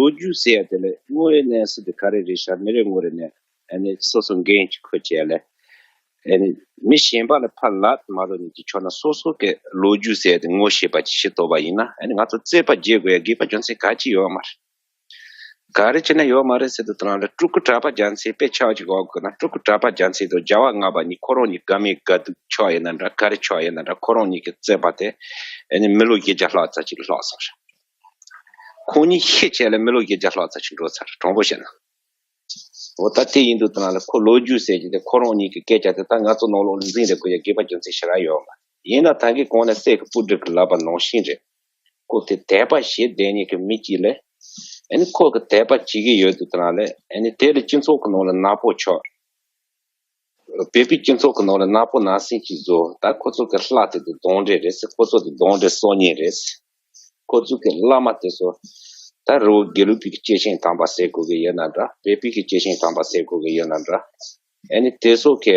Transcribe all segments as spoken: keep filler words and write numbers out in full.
ལོ་རྒྱུས་ཟེར་ཡ་དེ་ལས་དངོས་ཡོད་གནས་ཚུལ་དེ་ག་རེ་རེད་ཤག་མི་རེ་ངོ་རེ་ནས་ཨ་ནི་སོ་སོ་འགན་ཅིག་འཁུར་བྱས་ལས། ཨ་ནི་མི་གཞན་པ་ལ་ཕར་ལབ་མ་ལོག་ནས་ཅིག་ཆོག་ན་སོ་སོ་གི་ལོ་རྒྱུས་ཟེར་ཡ་དེ་ངོ་ཤེས་པ་ཅིག་ཤེས་ཐུབ་པ་ཡིན་ན། ཨ་ནི་ང་ཚོ་རྩོད་པ་རྒྱག་དགོས་ཡ་དགོས་པ་རྒྱུ་མཚན་ག་ཅི་ཡོད་མ་རེད། ག་རེ་བྱས་ན་ཡོད་མ་རེད་ཟེར་དུས་དེ་རང་ལ་སྤྲུལ་སྐུ་གྲྭ་པ་རྒྱ་མཚན་དཔེ་ཆ་ཅིག་འོག་དགོས་ན། སྤྲུལ་སྐུ་གྲྭ་པ་རྒྱ་མཚན་དང་རྒྱལ་བ་ལྔ་པ་གཉིས་ཁོ་རང་གཉིས་དགའ་མི་དགའ་སྡུག་ཆགས་ཡོད་ན་འདྲ། ག་རེ་ཆགས་ཡོད་ན་འདྲ། ཁོ་རང་གཉིས་ཀྱི་རྩོད་པ་དེ་ཨ་ནི་མི་ལོ་བརྒྱད་བརྒྱ་ལྷག་ཙམ་ཅིག་ལྷག་སོང་ཤག་ཁོང་གཉིས་ཤེད་བྱས་ལ་མི་ལོ་བརྒྱད་བརྒྱ་ལྷག་ཙམ་ཅིག་འགྲོ་ཚར། དྲང་པོ་བཤད་ན། འོ་ད་དེ་ཡིན་དུས་དེ་རང་ལ་ཁོ་ལོ་རྒྱུས་ཟེར་གྱི་དེ་ཁོ་རང་གཉིས་ཀྱི་སྐད་ཆ་དེ་ད་ང་ཚོ་ནང་ལོགས་ལ་འཛིང་རེ་དགོས་ཡ་དགོས་པ་རྒྱུ་མཚན་ཞེ་དྲག་ཡོད་མ་རེད། ཡིན་ན་ད་གིན་གོང་ནས་སྲས་ཀྱི་སྤུ་གྲི་གི་ལབ་པ་ནང་བཞིན་རེད། ཁོ་དེ་དད་པ་བྱེད་བསྡད་མཁན་གྱི་མི་གཅིག་ལས། ཨ་ནི་ཁོ་གི་དད་པ་བྱེད་ཀྱི་ཡོད་དུས་དེ་རང་ལས་ཨ་ནི་དེ་ལ་སྤྱི་ཚོགས་ཀྱི་ནང་ལ་ནག་པོ་ཆགས། བོད་པའི་སྤྱི་ཚོགས་ཀྱི་ནང་ལ་ནག་པོ་ནག་སིང་ཅིག་བཟོ། ད་ཁོ་ཚོ་གི་ལྷ་དེ་ཚོ་གདོན་འདྲེ་རེད་ཟེར། ཁོ་ཚོ་དེ་གདོན་འདྲེ་གསོག་མཁན་རེད་ཟེར། ཁོ་ཚོ་གི་བླ་མ་དེ་ཚོ་ད་རི་བོ་དགེ་ལུགས་པའི་གི་སྐྱེས་ཆེན་དམ་པ་ཟེར་དགོས་གི་ཡོད་ན་འདྲ། བོད་པའི་གི་སྐྱེས་ཆེན་དམ་པ་ཟེར་དགོས་གི་ཡོད་ན་འདྲ། ཨ་ནི་དེ་ཚོ་གི་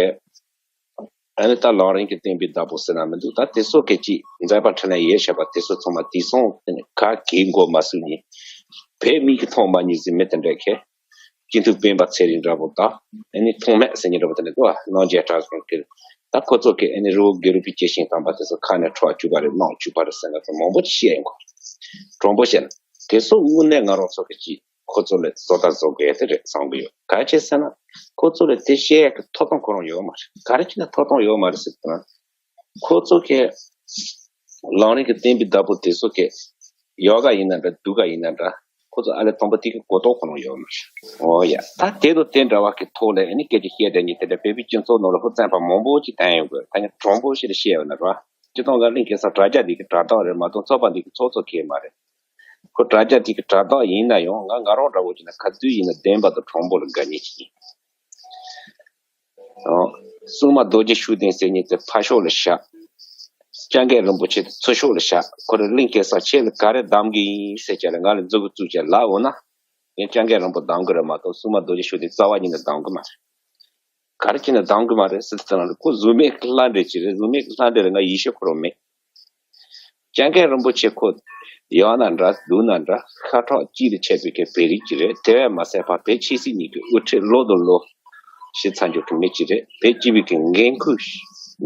ཨ་ནི་ད་ལམ་རིམ་གྱི་བསྟན་པའི་བདག་པོ་ཟེར་ན་མི་འདུག་ད་དེ་ཚོ་གི་ཅིག་མཛད་པ་འཕྲིན་ལས་ཡོད་བྱས་པ་དེ་ཚོ་ཚང་མ་དེང་སང་ག་གེ་མགོ་མ་ཟུག་ནས་བོད་མིག་གིས་མཐོང་མ་མྱོང་ཟེར་མི་དེ་འདྲ་གི་སྤྱི་འཐུས་སྤེན་པ་ཚེ་རིང་འདྲ་པོ་དང་། ཨ་ནི་ཐོགས་མེད་ཟེར་མཁན་འདྲ་པོ་དེ་འདྲ་འདུག་ཨ། རྣམ་རྒྱལ་གྲགས་ཚང་གི་ད་ཁོ་ཚོ་གི་ཨ་ནི་རི་བོ་དགེ་ལུགས་པའི་སྐྱེས་ཆེན་དམ་པ་དེ་ཚོ་ཁ་ནས་ཁྲག་བཅུག་པ་རེད། རྣག་བཅུག་པ་རེད་ཟེར་ང་ཚོ་མང་པོ་ཅིག་བཤད་ཡོང་གི། དྲང་པོ་བཤད་ན་དེ་ཚོ་དངོས་གནས་ང་རང་ཚོ་གི་ཅིག་ཁོ་ཚོ་ལ་བཟོ་ལྟ་བཟོ་དགོས་ཡ་དེ་རེད་བསམ་གི་ཡོད། ག་རེ་བྱས་ཟེར་ན་ཁོ་ཚོ་ལ་དེ་བཤད་ཡ་གི་ཐོབ་ཐང་ཁོ་རང་ཡོད་མ་རེད། ག་རེ་བྱས་ན་ཐོབ་ཐང་ཡོད་མ་རེད་ཟེར་ན། ཁོ་ཚོ་གི་ལམ་རིམ་གྱི་བསྟན་པའི་བདག་པོ་དེ་ཚོ་གི་ཡག་ག་ཡིན་ན་འདྲ་སྡུག་ག་ཡིན་ན་འདྲ། ཁོ་ཚོ་ཨ་ལས་དང་པོ་དེ་གི་གོ་རྟོགས་ཁོ་རང་ཡོད་མ་རེད། འོ་ཡ། ད་དེ་དང་དེ་འདྲ་བ་གི་ཐོག་ལ་ཨ་ནི་སྐད་ཆ་བཤད་བསྡད་མཁན་དེ་འདྲ་བོད་པའི་སྤྱི་ཚོགས་ནང་ལ་ཁོ་བཙན་པ་མང་པོ་ཅིག་བསྟན་ཡོང་གི། ད་ངས་དྲང་པོ་ཞིག་ལ་བཤད་ཡོད་ན་ར། སྤྱིར་བཏང་ང་གླིང་གེ་སར་དྲ་རྒྱ་འདི་གི་དྲ་ཐོག་རེད་མ་གཏོགས་ཚོགས་པ་འདི་གི་ཚོགས་གཙོ་གང་ཡང་མ་རེད། ཁོ་དྲ་རྒྱ་འདི་གི་དྲ་ཐོག་ཡིན་ན་ཡང་ང་ང་རང་འདྲ་བོ་བྱས་ན་ག་དུས་ཡིན་ན་བདེན་པ་དང་དྲང་པོ་ལ་དགའ་ཉེ་ཅིག་ཡིན། ཨོ། སྲུང་མ་རྡོ་རྗེ་ཤུགས་ལྡན་ཟེར་མཁན་དེ་ཕར་ཕྱོགས་ལ་བཞག་སྐྱབས་མགོན་རིན་པོ་ཆེ་དེ་ཚུར་ཕྱོགས་ལ་བཞག་ཁོ་རེ་གླིང་གེ་སར་ཁྱེད་ལ་ག་རེ་གདམ་གི་ཡིན་ཟེར་བྱས་ལ་ང་ལ་མཛུབ་གུ་བཙུགས་བྱས་ལབ་འོང་ན། ངས་སྐྱབས་མགོན་རིན་པོ་གདམ་གི་རེད་མ་གཏོགས་སྲུང་མ་རྡོ་རྗེ་ཤུགས་ལྡན་རྩ་བ་ཉིད་ནས་གདམ་གི་མ་རེད། ག་རེ་བྱས་ནས་གདམ་གི་མ་རེད་ཟེར་དུས་ཙམ་ལ་ཁོ་གཟུགས་མེད་ཀྱི་ལྷ་འདྲེ་ཅིག་རེད། གཟུགས་མེད་ཀྱི་ལྷ་འདྲེ་ལ་ང་ཡིད་ཆེས་ཁོ་རང་མེད། སྐྱབས་མགོན་རིན་པོ་ཆེ་ཁོ་ཡག་ན་འདྲ་སྡུག་ན་འདྲ་ཤ་ཁྲག་གཅིག་ལས་ཆད་པའི་གི་བོད་རིགས་ཅིག་རེད། དེ་བས་མ་ཟད་ཕར་བོད་ཆོས་སྲིད་གཉིས་ཀྱི་དབུ་ཁྲིད་ལོ་དང་ལོ་བྱེད་ཚར་འཇོག་གི་མི་ཅིག་རེད། བོད་སྤྱི་པའི་གི་འགན་ཁུར་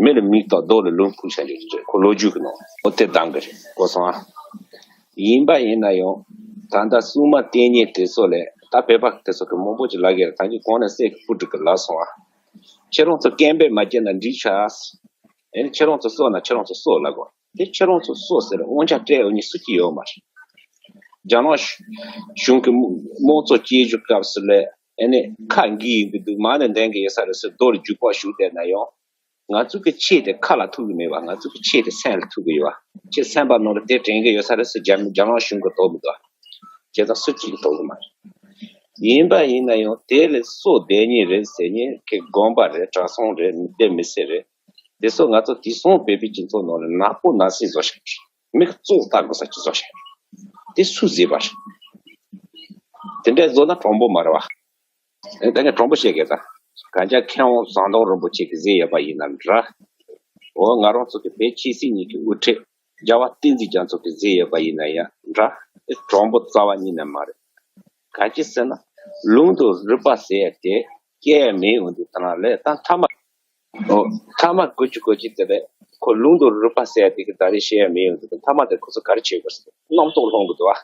མི་ལ་མིག་ལྟོས་རྡོ་ལ་ལུང་ཕུལ་ཚར་འཇོག་ཅིག་རེད། ཁོ་ལོ་རྒྱུས་ཀྱི་ནང་འོ་དེ་གདམ་གི་རེད། གོ་སོང་ཨ། ཡིན་པ་ཡིན་ན་ཡང་ད་ལྟ་སྲུང་མ་བསྟེན་མཁན་དེ་ཚོ་ལས་ད་བོད་པ་དེ་ཚོ་གི་མང་པོ་ཅིག་ལབ་གི་རེད། ད་ཅི་གོང་ནས་སྲས་ཀྱི་སྤུ་གྲི་གི་ལབ་སོང་ཨ། ཁྱེད་རང་ཚོ་སྐད་འབོད་མ་བྱས་ན་འགྲིག་ཤག་ཨེ་ནི་ཁྱེད་རང་ཚོ་སོགས་ན་ཁྱེད་རང་ཚོ་སོགས་ལབ་དགོས། དེ་ཁྱེད་རང་ཚོ་སོགས་ཟེར་དབང་ཆ་སྤྲད་འོང་མཁན་སུ་གཅིག་ཡོད་མ་རེད། རྒྱ་ནག་གཞུང་གི་དམངས་གཙོ་སྐྱེལ་རྒྱུ་སྐབས་སུ་ལས་ཨེ་ནི་ཁ་འགི་ཡིན་གི་འདུག་མ་ཎི་འདོན་གི་ཡོད་ས་རེད་ཟེར་རྡོ་ལ་རྒྱུག་པ་གཞུ་བསྡད་ན་ཡང་། ང་ཚོ་གི་ཆོས་དེ་ཁ་ལ་ཐུག་གི་མེད་པ། ང་ཚོ་གི་ཆོས་དེ་སེམས་ལ་ཐུག་གི་ཡོད་པ། ཁྱེད་སེམས་པ་ནང་ལ་དེ་དྲན་གི་ཡོད་ས་རེད་ཟེར་རྒྱ་རྒྱ་ནག་གཞུང་གི་དོགས་མི་འདུག་བྱས་ཙང་སུ་གཅིག་གི་དོགས་གི་མ་རེད། ཡིན་པ་ཡིན་ན་ཡང་དེ་ལས་སོ་བསྡད་མཁན་རེད་ཟེར་མཁན་གི་དགོན་པ་རེད། གྲྭ་ཚང་རེད། མི་སྡེ་མི་སེར་རེད། དེ་ཚོ་ང་ཚོ་དེང་སང་བོད་པའི་སྤྱི་ཚོགས་ནང་ལ་ནག་པོ་ནག་སིང་བཟོ་བཞག་གི་རེད། མིག་བཙུམ་ལྟ་དགོས་ས་ཅིག་བཟོ་བཞག་གི་རེད། དེ་སུས་བཟོས་པ་རེད། དེ་འདྲ་བཟོ་ན་དྲང་པོ་མ་རེད་བ། ཨེ་ད་ངས་དྲང་པོ་བཤད་གི་ད། གན་རྒྱ་མཁས་དབང་ཟམ་གདོང་རིན་པོ་ཆེ་གིས་བཟོས་ཡོད་པ་ཡིན་ན་འདྲ། འོ་ང་རང་ཚོ་གི་བོད་ཆོས་སྲིད་གཉིས་ཀྱི་དབུ་ཁྲིད་རྒྱལ་བ་བསྟན་འཛིན་རྒྱ་མཚོ་གིས་བཟོས་ཡོད་པ་ཡིན་ན་ཡང་འདྲ། དེ་དྲང་པོ་རྩ་བ་ཉིད་ནས་མ་རེད། ག་ཅི་ཟེར་ན། ལུང་དང་རིགས་པ་ཟེར་ཡ་དེ་སྐྱེལ་ཡ་མེད་འོང་དུས་ད་ན་ལས་ད་མཐའ་མ། འོ། མཐའ་མ་དགོས་ཀྱི་དགོས་ཀྱི་དེ་རེད། ཁོ་ལུང་དང་རིགས་པ་ཟེར་ཡ་དེ་གི་ད་རེས་བཤད་ཡ་མེད་འོང་དུས་མཐའ་མ་དེ་ཁོ་ཚོ་ག་རེ་བྱེད་དགོས་ཟེར་རྣམ་རྟོག་སློང་གི་འདུག་བ།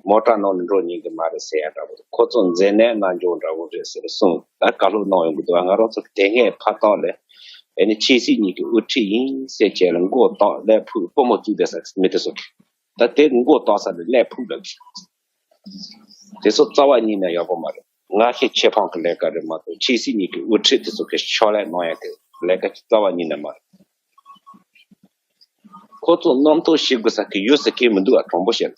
མོ་ཊ་ནང་ནས་འགྲོ་ཉན་གི་མ་རེད་ཟེར་ཡ་འདྲ་བོ། ཁོ་ཚོ་མཛེ་ནད་ནང་འཇོག་འདྲ་བོ་རེད་ཟེར་གསུངས། ད་བཀའ་སློབ་གནང་ཡོང་གི་འདུག་ང་རང་ཚོ་དེ་སྔའི་ཕ་ཐག་ལས་ཨེ་ནི་ཆོས་སྲིད་གཉིས་ཀྱི་དབུ་ཁྲིད་ཡིན་ཟེར་བྱས་ལ་མགོ་བཏགས་ཀླད་ཕུག་པུས་མོ་བཙུགས་བསྡད་ས་མི་དེ་ཚོ་གི། ད་དེ་མགོ་བཏགས་ས་ནས་ཀླད་ཕུག་ལ་གི། དེ་ཚོ་རྩ་བ་ཉིད་ནས་ཡག་པོ་མ་རེད། ང་ཤེས་ཆེ་འཕང་གི་ལས་ཀ་རེད་མ་གཏོགས་ཆོས་སྲིད་གཉིས་ཀྱི་དབུ་ཁྲིད་དེ་ཚོ་གི་ཕྱག་ལས་གནང་ཡ་དེ་ལས་ཀ་རྩ་བ་ཉིད་ནས་མ་རེད། ཁོ་ཚོ་རྣམ་རྟོག་ཞིག་དགོས་ས་གི་ཡོད་ས་གི་མི་འདུག་ཨ། དྲང་པོ་བཤད་ན།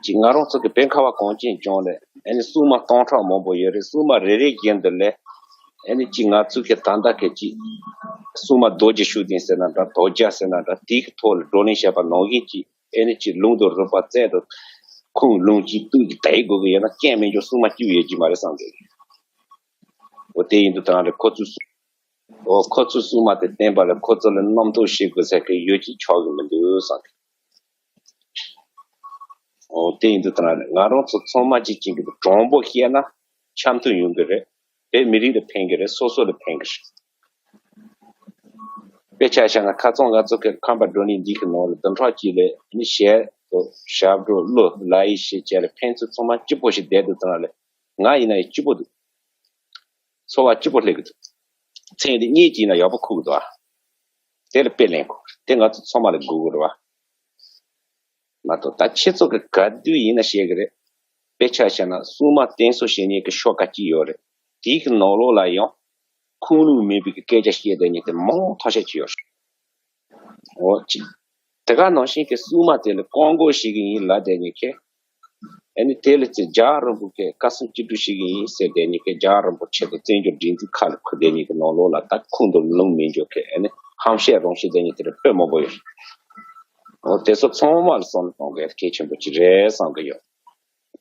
ཅིག་ང་རང་ཚོ་གི་བོད་ཁ་བ་གངས་ཅན་ལྗོངས་ལ་ཨ་ནི་སྲུང་མ་སྟོང་ཕྲག་མང་པོ་ཡོད་རེད། སྲུང་མ་རེ་རེ་བཞིན་དུ་ལས་ཨ་ནི་ཅིག་ང་ཚོ་གི་ད་ལྟ་གི་ཅིག་སྲུང་མ་རྡོ་རྗེ་ཤུགས་ལྡན་ཟེར་ན་འདྲ། རྡོ་རྒྱ་ཟེར་ན་འདྲ། དེའི་གི་ཐོག་ལ་བགྲོ་གླེང་བྱས་པ་ནང་བཞིན་ཅིག་ཨ་ནི་ཅིག་ལུང་དང་རིགས་པ་རྩལ་དང་ཁུངས་ལུང་གཅིག་ཏུ་ཡི་དྭགས་དགོས་གི་ཡོད་ན་རྐྱེན་མི་འཇོག་སྲུང་མ་གཅིག་ཡོད་ཀྱི་མ་རེད་བསམ་གི། འོ་དེ་ཡིན་དུས་ད་རེས་ཁོ་ཚོས་སྲུང་། འོ་ཁོ་ཚོས་སྲུང་མ་དེ་བསྟེན་པ་ལ་ཁོ་ཚོ་ལ་རྣམ་རྟོག་ཞིག་དགོས་ས་གི་ཡོད་ཀྱི་ཆོག་གི་མི་འདུག་བསམ་གི། འོ་དེ་ཡིན་དུས་ད་ང་རང་ཚོ་ཚང་མ་གཅིག་གཅིག་གི་དྲང་པོ་བཤད་ན་འཆམ་མཐུན་ཡོང་གི་རེད། དེ་མི་རིགས་ལ་ཕན་གི་རེད། སོ་སོ་ལ་ཕན་གི་རེད། དཔེ་ཆ་བཞག་ན་ཁ་སང་ང་ཚོ་གི་ཁམས་པ་བགྲོ་གླེང་འདི་གི་ནང་ལ་བདུན་ཕྲག་གཅིག་ལ་ནི་ཞལ་དུ་ཞབས་བྲོ་གླུ་ལ་ཡི་ཞེས་བྱས་ལ་ཕན་ཚུན་ཚང་མ་སྐྱིད་པོ་ཞིག་བསྡད་དུས་ད་ལ་ང་ཡིན་ན་ཡང་སྐྱིད་པོ་འདུག་འཚོ་བ་སྐྱིད་པོ་སླེབས་གི་འདུག་མཚན་དེ་གཉིས་ཀྱིས་ན་ཡག་པོ་ཁུག་གི་འདུག་ཨ། དེ་ལ་དཔེ་ལེན་དགོས། དེ་ང་ཚོ་ཚང་མ་ལ་དགོས་གི་རེད་བ། མ་གཏོགས་ད་ཁྱེད་ཚོ་གི་ག་དུས་ཡིན་ན་བཤད་གི་རེད། དཔེ་ཆ་བཞག་ན་སྲུང་མ་བསྟེན་གསོལ་བྱེད་མཁན་གི་ཤོག་ཁག་ཅིག་ཡོད་རེད། དེའི་གི་ནང་ལོགས་ལ་ཡང་ཁུངས་ལུང་མེད་པའི་གི་སྐད་ཆ་བཤད་བསྡད་མཁན་དེ་མང་ཐག་ཆོད་ཅིག་ཡོད་རེད། འོ་ཅི། དེ་ག་ནང་བཞིན་གྱི་སྲུང་མ་དེ་ལ་བཀག་འགོག་བྱེད་ཀྱི་ཡིན་ལབ་བསྡད་མཁན་གྱི། ཨ་ནི་དེ་ལ་ཚེ་རྒྱལ་བ་རིན་པོ་ཆེ་བཀའ་གསུང་ཅི་སྒྲུབ་བྱེད་ཀྱི་ཡིན་ཟེར་བསྡད་མཁན་གྱི་རྒྱལ་བ་རིན་པོ་ཆེ་དང་བཙན་བྱོལ་སྒྲིག་འཛུགས་ཁ་ལ་འཁུར་བསྡད་མཁན་གྱི་ནང་ལོགས་ལ་ད་ཁུངས་དང་ལུང་མེད་འཇོག་མཁན་ཨ་ནི་ཧམ་བཤད་རང་བཤད་བསྡད་མཁན་དེ་འདྲ་དཔེ་མང་པོ་ཡོད། འོ་དེ་ཚོ་ཚང་མ་ལ་བསམ་བློ་གཏོང་དགོས་གལ་ཆེན་པོ་ཅིག་རེད་བསམ་གྱི་ཡོད།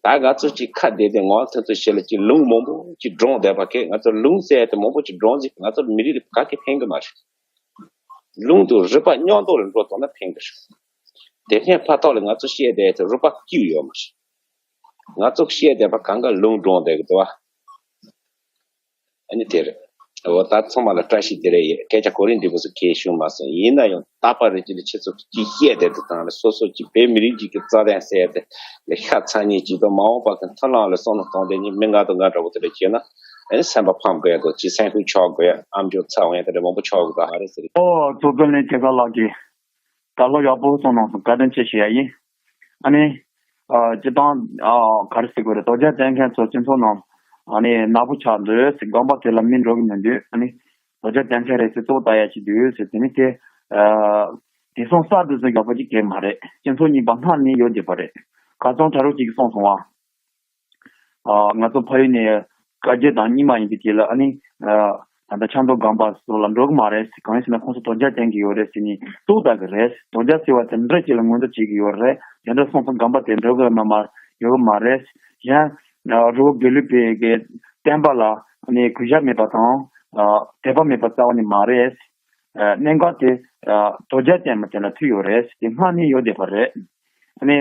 ད་ང་ཚོ་ཅིག་ཁ་བདེ་བདེ་ངོ་ཐོན་ཐོན་བྱེད་ལ་ཅིག་ལུང་མང་པོ་ཅིག་སྒྲོང་བསྡད་པ་ཁེ། ང་ཚོ་ལུང་ཟེར་ཡ་དེ་མང་པོ་ཅིག་སྒྲོང་ཟིག་ང་ཚོ་མི་རིགས་ལ་ག་གེ་ཕན་གི་མ་རེད། ལུང་དང་རིག་པ་མཉམ་དུ་ལ་འགྲོ་ཐུབ་ན་ཕན་གི་རེད། དེ་ཕན་ཕ་ཐོག་ལ་ང་ཚོ་བཤད་བསྡད་དེ་རིག་པ་སྐྱིད་ཡོད་མ་རེད། ང་ཚོ་བཤད་བསྡད་པ་གང་ག་ལུང་སྒྲོང་བསྡད་གི་འདུག་བ། ཨ་ནི་དེ་རེད། འོ་ད་ཚང་མ་ལ་བཀྲ་ཤིས་བདེ་ལེགས་ཡོད། སྐད་ཆ་གོ་རིམ་འདི་པོ་ཟིག་གས་ཞུ་མ་སོང་། ཡིན་ན་ཡང་རྟག་པ་རེ་ཅིག་ལ་ཁྱེད་ཚོ་གིས་བཤད་བསྡད་དེ་དང་ལ་སོ་སོ་གྱི་བོད་མི་རིགས་ཅིག་གི་རྩ་དོན་ཟེར་ཏེ་ལ་ཤ་ཚ་ཉེ་ཅིག་དང་མ་འོངས་པ་གི་མཐོང་སྣང་ལ་བསམ་བློ་གཏོང་བསྡད་མཁན་མི་ང་དང་ང་འདྲ་བོ་དེ་འདྲ་བྱས་ན་ཨ་ནི་སེམས་པ་ཕམ་དགོས་ཡ་དང་ཅིག་སེམས་ཤུགས་ཆག་དགོས་ཡ་ཨམ་ཅོག་ཚ་འོང་ཡ་དེ་འདྲ་མང་པོ་ཆགས་དགོས་ཀྱི་ཨ་རེད་ཟེར། ཨོ་གཙོ་བོ་ལས་སྐལ་བཟང་ལགས་ཀྱིས་ད་ལོ་ཡག་པོ་སོང་གནང་སོང་། བཀའ་དྲིན་ཆེ་ཞུ་ཡ་ཡིན། ཨ་ནི། ཨ་སྤྱི་བཏང་ཨ་ག་རེ་ཟེར་དགོས་རེད། དོལ་རྒྱལ་བསྟེན་མཁན་ཚོ་སྤྱི་ཚོགས་ནང་ཨ་ནི་ནག་པོ་ཆགས་འདུག་ཟེར། དགོན་པ་དེ་ལ་མི་འགྲོ་གི་མི་འདུག་ཨ་ནི་དོལ་རྒྱལ་བསྟེན་མཁན་རེད་ཟེར་ཏོག་ལྟ་ཡ་ཅིག་འདུག་ཟེར། དེ་ནི་དེ་ཨ་དེང་སང་གསར་དུ་ཟེར་ཡག་པོ་ཅིག་གས་མ་རེད། སྤྱི་ཚོགས་རྙིང་པ་སྔར་ནས་ཡོད་བསྡད་པ་རེད། ཁ་སང་གྲྭ་རོགས་ཅིག་གིས་གསུངས་སོང་བ། ཨ་ང་ཚོ་ཕ་ཡུལ་ནས་བཀའ་བརྒྱུད་དང་རྙིང་མ་ཡིན་པའི་དེ་ལ་ཨ་ནི་ཨ་ད་ལྟ་ཆབ་མདོ་སྒང་པ་སོགས་ལ་འགྲོ་གི་མ་རེད། གང་ཡིན་ཟེར་ན་ཁོང་ཚོ་དོལ་རྒྱལ་བསྟེན་གྱི་ཡོད་རེད་ཟེར་ནས་ཏོག་ལྟ་གི་རེད། དོལ་རྒྱལ་ཟེར་བ་དེ་འདྲ་ཅིག་ལ་ངོས་འཛིན་བྱེད་ཀྱི་ཡོད་རེད། དེ་འདྲ་སོང་ཙང་སྒང་པ་དེ་འགྲོ་གི་མ་མ་ཡོད་གི་མ་རེད། གཞན་ཨ་རི་བོ་དགེ་ལུགས་པའི་གི་བསྟན་པ་ལ་ཨ་ནི་གུས་ཞབས་མེད་པ་དང་ཨ་དད་པ་མེད་པ་རྩ་བ་ནས་མ་རེད། ཨ་གནད་འགག་དེ་ཨ་དོལ་རྒྱལ་བསྟེན་པ་དེ་ལ་ཐུག་ཡོད་རེད། དེ་སྔར་ནས་ཡོད་བསྡད་པ་རེད། ཨ་ནི་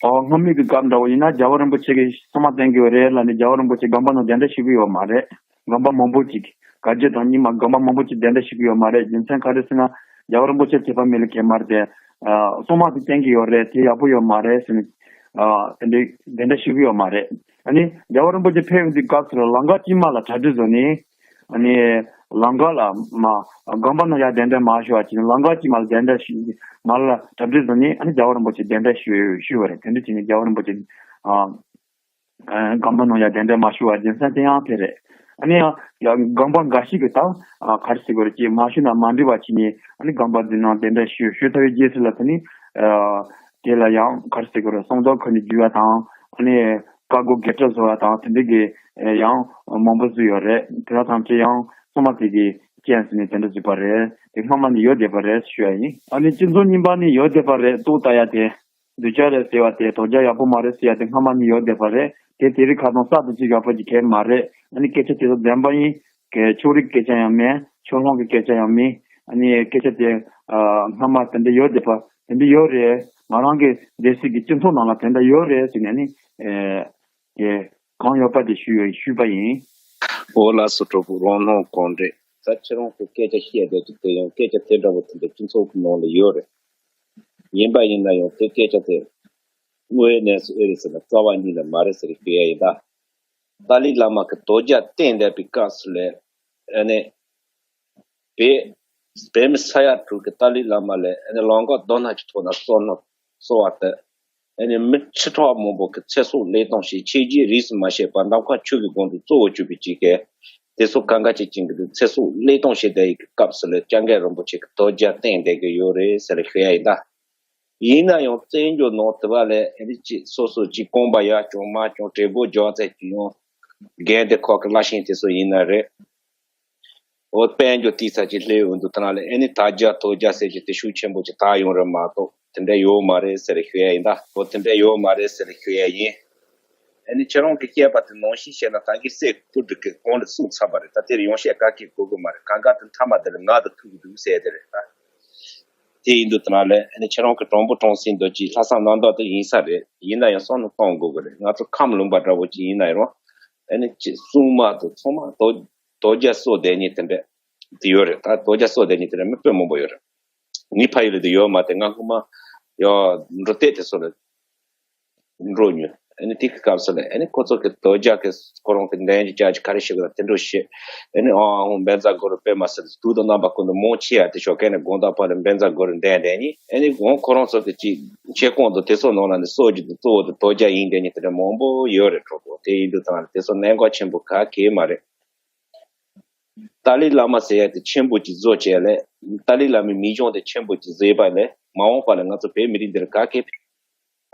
ཨ་སྔ་མོའི་གི་སྐབས་འདྲ་བོ་ཡིན་ན་རྒྱལ་བ་རིན་པོ་ཆེ་གིས་སྲུང་མ་བསྟེན་གྱི་ཡོད་རེད་ལབ་ནས་རྒྱལ་བ་རིན་པོ་ཆེ་དགོན་པ་ནང་གདན་འདྲེན་ཞུ་གི་ཡོད་མ་རེད། དགོན་པ་མང་པོ་ཅིག་བཀའ་བརྒྱུད་དང་རྙིང་མ་དགོན་པ་མང་པོ་ཅིག་གདན་འདྲེན་ཞུ་གི་ཡོད་མ་རེད། རྒྱུ་མཚན་ག་རེ་ཟེར་ན་རྒྱལ་བ་རིན་པོ་ཆེ་དད་པ་མེད་ལ་གས་མ་རེད་དེ། ཨ་སྲུང་མ་དེ་བསྟེན་གྱི་ཡོད་རེད། དེ་ཡག་པོ་ཡོད་མ་རེད་ཟེར་ནས་ཨ་དེ་འདྲའི་གདན་འདྲེན་ཞུ་གི་ཡོད་མ་རེད། ཨ་ནི་རྒྱལ་བ་རིན་པོ་ཆེ་ཕེབས་ཡོང་དུས་སྐབས་སུ་ལ་ལམ་ཁ་དཀྱིལ་མ་ལ་གྲ་སྒྲིག་བཟོས་ནས། ཨ་ནི་ལམ་ཁ་ལ་མ་དགོན་པ་ནང་ཡར་གདན་འདྲེན་མ་ཞུ་བ་བྱས་ནས་ལམ་ཁ་དཀྱིལ་མ་ལ་གདན་འདྲེན་ཞུ་མ་ལ་གྲ་སྒྲིག་བཟོས་ནས་ཨ་ནི་རྒྱལ་བ་རིན་པོ་ཆེ་གདན་འདྲེན་ཞུ་ཞུས་པ་རེད། དེ་འདྲ་བྱས་ནས་རྒྱལ་བ་རིན་པོ་ཆེ་ཨ་ཨ་དགོན་པ་ནང་ཡར་གདན་འདྲེན་མ་ཞུ་བ་རྒྱུ་མཚན་དེ་ཡང་དེ་རེད། ཨ་ནི་ཡང་ཡང་དགོན་པ་འགའ་ཞིག་གིས་ད་ཨ་ག་རེ་ཟེར་དགོས་རེད། ཅིག་མ་ཞུས་ན་མ་འགྲིག་པ་བྱས་ནས་ཨ་ནི་དགོན་པ་འདི་ནང་གདན་འདྲེན་ཞུ་ཞུས་ཚར་བའི་རྗེས་སུ་ལ་དེ་ནི་ཨ་དེ་ལ་ཡང་ག་རེ་ཟེར་དགོས་རེད། གསང་རྫས་ཁ་ནས་བརྒྱུད་པ་དང་ཨ་ནི་བཀའ་བསྒོ་དགེ་ཕྲད་བཟོ་བ་དང་དེ་འདྲ་གི་ཡང་མང་པོ་བཟོས་ཡོད་རེད། དེ་དག་ཐམས་ཅད་ཡང་སྲུང་མ་དེ་གི་རྐྱེན་ཟེར་ནས་དེ་འདྲ་བཟོས་པ་རེད། དེ་སྔ་མ་ནས་ཡོད་བསྡད་པ་རེད་ཞུ་ཡ་ཡིན། ཨ་ནི་སྤྱི་ཚོགས་རྙིང་པ་ནས་ཡོད་བསྡད་པ་རེད་ཏོག་ལྟ་ཡ་དེ། གདུལ་བྱ་རེད་ཟེར་བ་དེ་དོལ་རྒྱལ་ཡག་པོ་མ་རེད་ཟེར་ཡ་དེ་སྔ་མ་ནས་ཡོད་བསྡད་པ་རེད། དེ་དེ་རིང་ཁ་སང་གསར་དུ་ཅིག་ཡག་པོ་ཅིག་གས་མ་རེད། ཨ་ནི་སྐད་ཆ་དེ་ཚོ་བདེན་པ་ཡིན། གལ་ཕྱོགས་རིས་སྐད་ཆ་ཡང་མིན། ཕྱོགས་ལྷུང་གི་སྐད་ཆ་ཡང་མིན། ཨ་ནི་སྐད་ཆ་དེ་ཨ་སྔ་མ་དེ་འདྲ་ཡོད་བསྡད་པ་དེ་འདྲ་ཡོད་རེད། ང་རང་གི་སྡེ་སྲིད་ཀྱི་སྤྱི་ཚོགས་ནང་ལ་དེ་འདྲ་ཡོད་རེད་ཟེར་ནས་ཨ་ནི་ཨེ་དེ་གང་ཡོད་པ་དེ་ཞུས་ཡོད་ཞུས་པ་ཡིན། འོ་ལགས་སོ། གྲོགས་པོ་རང་སྣང་གང་དྲན། ད་ཁྱེད་རང་ཚོ་སྐད་ཆ་བཤད་བསྡད་ཀྱི་དེ་ཡང་སྐད་ཆ་དེ་འདྲ་བོ་དེ་འདྲ་སྤྱི་ཚོགས་ཀྱི་ནང་ལ་ཡོད་རེད། ཡིན་པ་ཡིན་ན་ཡང་དེ་སྐད་ཆ་དེ་དངོས་གནས་སུ་ཨེ་རེད་ཟེར་ན་རྩ་བ་ཉིད་ནས་མ་རེད་ཟེར་གྱི་ཡ་ཡིན་ད། ཏཱ་ལའི་བླ་མ་གི་དོལ་རྒྱལ་བསྟེན་བསྡད་པའི་སྐབས་སུ་ལས་ཨ་ནི་བོད་བོད་མི་ས་ཡ་དྲུག་གི་ཏཱ་ལའི་བླ་མ་ལས་ཨ་ནི་ལམ་ཁ་རྡོ་སྣ་གི་ཐོག་ན་གསོལ་ནོ་གསོལ་བ་དེ་ཨ་ནི་མི་ཁྲི་ཕྲག་མང་པོ་གི་ཚེ་སྲོག་བློས་གཏོང་བྱས་ཆོས་བརྒྱུད་རིས་སུ་མ་ཆད་པར་ནམ་མཁའ་ཆོས་ཀྱི་དགོངས་དོན་གཙོ་བོ་གྱུར་པའི་ཅིག་གི་དེ་ཚོ་གང་ག་ཅིག་ཅིག་གི་ཚེ་སྲོག་བློས་གཏོང་བྱེད་བསྡད་ཡི་གི་སྐབས་སུ་ལས་སྐྱབས་མགོན་རིན་པོ་ཆེ་གི་དོལ་རྒྱལ་བསྟེན་བསྡད་ཀྱི་ཡོད་རེད་ཟེར་ཞུ་ཡ་ཡིན་ད། ཡིན་ན་ཡང་བཙན་བྱོལ་ནང་དུ་བ་ལས་ཨ་ནི་ཅིག་སོ་སོ་ཅིག་རྐང་པ་ཡར་བརྐྱངས་མར་བརྐྱངས་བྲེལ་པོ་རྒྱག་ཚད་ཀྱི་ཡང་རྒན་དེ་ཁོག་གི་བླ་ཆེན་དེ་ཚོ་ཡིན་ན་རེད། འོ་དཔལ་འབྱོར་ཏིག་ཙ་ཅིག་སླེབས་འོང་དུས་ཐ་ན་ལས་ཨ་ནི་དོལ་རྒྱལ་དོལ་རྒྱལ་ཟེར་གྱི་དེ་ཤུགས་ཆེན་པོ་ཅིག་དར་ཡོང་རེད་མ་གཏོགས་དེ་འདྲ་ཡོད་མ་རེད་ཟེར་ཞུ་ཡ་ཡིན་ད། འོ་དེ་འདྲ་ཡོད་མ་རེད་ཟེར་ཞུ་ཡ་ཡིན། ཨ་ནི་ཁྱེད་རང་གི་བཤད་པ་དེ་ནང་བཞིན་བཤད་ན་ད་གིན་སྲས་སྐུ་དྲུང་གིས་གོང་ལ་གསུངས་ཚར་བ་རེད། ད་དེར་ཡང་བཤད་ག་གེ་དགོས་ཀྱི་མ་རེད། གང་ག་དེ་མཐའ་མ་དེ་ལ་ང་དང་ཐུག་གི་འདུག་ཟེར་དེ་རེད་ད། དེ་ཡིན་དུས་དེ་ན་ལས་ཨ་ནི་ཁྱེད་རང་གི་གྲོང་པོ་གྲོང་གསེབ་འདི་ཅིག་ལྷག་བསམ་རྣམ་དག་དེ་ཡིན་ས་རེད། ཡིན་ན་ཡང་བསམ་བློ་གཏོང་དགོས་ཀྱི་རེད། ང་ཚོ་ཁམས་ལུང་པ་འདྲ་བོ་ཅིག་ཡིན་ན་ཡང་ཨ་ནི་ཅིག་སྲུང་མ་དང་ཚང་མ་དོ་དོ་རྒྱ་སོ་དེ་ཉིད་དེ་འདྲ་དེ་ཡོད་རེད། ད་དོ་རྒྱ་སོ་དེ་ཉིད་དེ་འདྲ་མི་དཔེ་མང་པོ་ཡོད་རེད། ངའི་ཕ་ཡུལ་ལ་དེ་ཡོད་མ་དེ་ང་སྔོན་མ་ཡོ་འགྲོ་བལྟས་དེ་སོ་ལ། འགྲོ་མྱོང་། ཨ་ནི་དེ་གི་སྐབས་སུ་ལ་ཨ་ནི་ཁོ་ཚོ་གི་དོ་རྒྱ་གི་ཁོ་རང་གི་འདན་གྱི་ཅག་གི་ག་རེ་ཞིག་ལ་དེ་འགྲོ་ཤེས། ཨ་ནི་ཨང་ཨང་བན་ཛ་གོ་རུ་དཔེ་མ་སྲིད་དུག་དང་རྣམ་པ་ཀུན་ཏུ་མང་ཆེ་ཡ་དེ་ཞོགས་ཀས་ནས་དགོང་དག་བར་ལ་བན་ཛ་གོ་རུ་འདན་འདན་ནི་ཨ་ནི་འོང་ཁོ་རང་ཚོ་གི་ཅིག་མཆེད་ཁོང་དུ་དེ་ཚོ་ནང་ལ་ནི་སྲོག་གི་དུ་གཙོ་བོ་དུ་དོ་རྒྱ་ཡིན་དེ་ནི་དེ་འདྲ་མང་པོ་ཡོད་རེད། གྲོགས་པོ་དེ་ཡིན་དུས་ཙང་དེ་ཚོ་གནད་འགག་ཆེན་པོ་ག་གེ་མ་རེད། ཏཱ་ལའི་བླ་མ་ཟེར་ཡ་དེ་ཆེན་པོ་ཅིག་བཟོ་བྱས་ལས་ཏཱ་ལའི་བླ་མའི་མི་གཞུང་དེ་ཆེན་པོ་ཅིག་བཟོས་པ་ལས་མ་འོངས་པ་ལ་ང་ཚོ་བོད་མི་རིགས་འདིར་ག་གེ།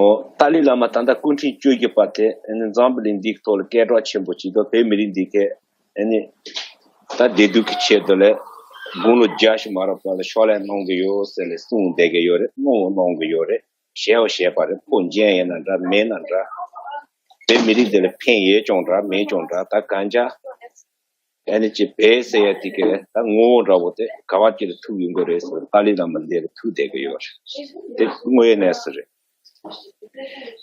ཨོ། ཏཱ་ལའི་བླ་མ་ད་ལྟ་སྐུ་ཕྲེང་བཅུ་བཞི་པ་དེ་ཨ་ནི་འཛམ་བུ་གླིང་འདིའི་ཐོག་ལ་སྐད་གྲགས་ཆེན་པོ་ཅིག་དང་བོད་མི་རིགས་འདི་གས་ཨ་ནི་ད་བདེ་སྡུག་གི་ཆེད་དུ་ལས་དགུང་ལོ་བརྒྱད་ཅུ་མ་རག་པ་ལ་ཕྱག་ལས་གནང་གི་ཡོད་ཟེར་ལས་གསུངས་བསྡད་ཀྱི་ཡོད་རེད། གནང་བ་གནང་གི་ཡོད་རེད། བྱས་བ་བྱས་པ་རེད། ཁོ་འཇོན་ཡིན་ན་འདྲ་མེད་ན་འདྲ། བོད་མི་རིགས་འདི་ལ་ཕན་ཡོད་ཀྱང་འདྲ་མེད་ཀྱང་འདྲ། ད་གང་ཅག་ཨ་ནི་ཅི་བས་ཟེར་ཡ་དེ་གས་ད་ངོ་བོ་འདྲ་བོ་དེ་ག་བ་ཅི་ལ་ཐུག་ཡོང་གི་རེད་ཟེར། ཏཱ་ལའི་བླ་མ་འདི་ལ་ཐུག་བསྡད་ཀྱི་ཡོད་རེད། དེ་དངོས་གནས་སུ་རེད།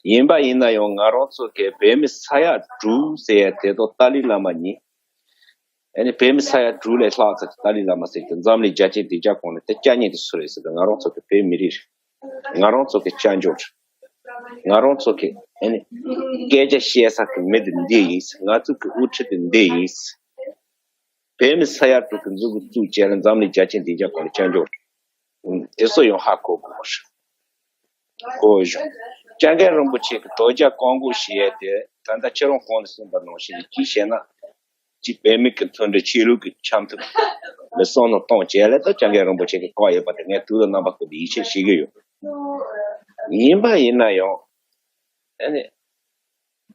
ཡིན་པ་ཡིན་ན་ཡང་ང་རང་ཚོ་གས་བོད་མི་ས་ཡ་དྲུག་ཟེར་ཡ་དེ་དང་ཏཱ་ལའི་བླ་མ་གཉིས། ཨ་ནི་བོད་མི་ས་ཡ་དྲུག་ལས་ལྷག་ཙམ་ཏཱ་ལའི་བླ་མ་ཟེར་གྱི་འཛམ་གླིང་རྒྱ་ཆེན་སྡིངས་ཆ་གོང་ནས་དེ་སྐྱ་ཉེ་དེ་སུ་རེད་ཟེར་དུས་ང་རང་ཚོ་གི་བོད་མི་རིགས་རེད། ང་རང་ཚོ་གི་སྐྱབས་མགོན་རེད། ང་རང་ཚོ་གི་ཨ་ནི་སྐད་ཆ་བཤད་ས་གི་མི་དེ་འདི་ཡིན། ང་ཚོ་གི་དབུ་ཁྲིད་དེ་འདི་ཡིན། བོད་མི་ས་ཡ་དྲུག་གི་མཛུབ་གུ་བཙུགས་བྱས་ལ་འཛམ་གླིང་རྒྱ་ཆེན་སྡིངས་ཆ་གོང་ལ་སྐྱབས་མགོན་རེད། དེ་ཚོ་ཡང་ཧ་གོ་དགོས་པ་རེད། གོ་བཞིན། སྐྱབས་མགོན་རིན་པོ་ཆེ་གི་དོ་རྒྱ་བཀག་འགོག་བྱེད་ཡས་དེ་ད་ལྟ་ཁྱེད་རང་གོང་ནས་གསུངས་པ་ནང་བཞིན་གཅིག་བྱས་ན། གཅིག་བོད་མི་གི་མཐུན་སྒྲིལ་ཆོས་ལུགས་ཀྱི་འཆམ་མཐུན་ལ་བསམ་བློ་གཏོང་བྱས་ལས་ད་སྐྱབས་མགོན་རིན་པོ་ཆེ་གི་བཀག་ཡོད་པ་དེ་ངས་དུས་དང་རྣམ་པ་ཀུན་ཏུ་ཡིད་ཆེས་བྱེད་ཀྱི་ཡོད། ཡིན་པ་ཡིན་ན་ཡང་ཨ་ནི།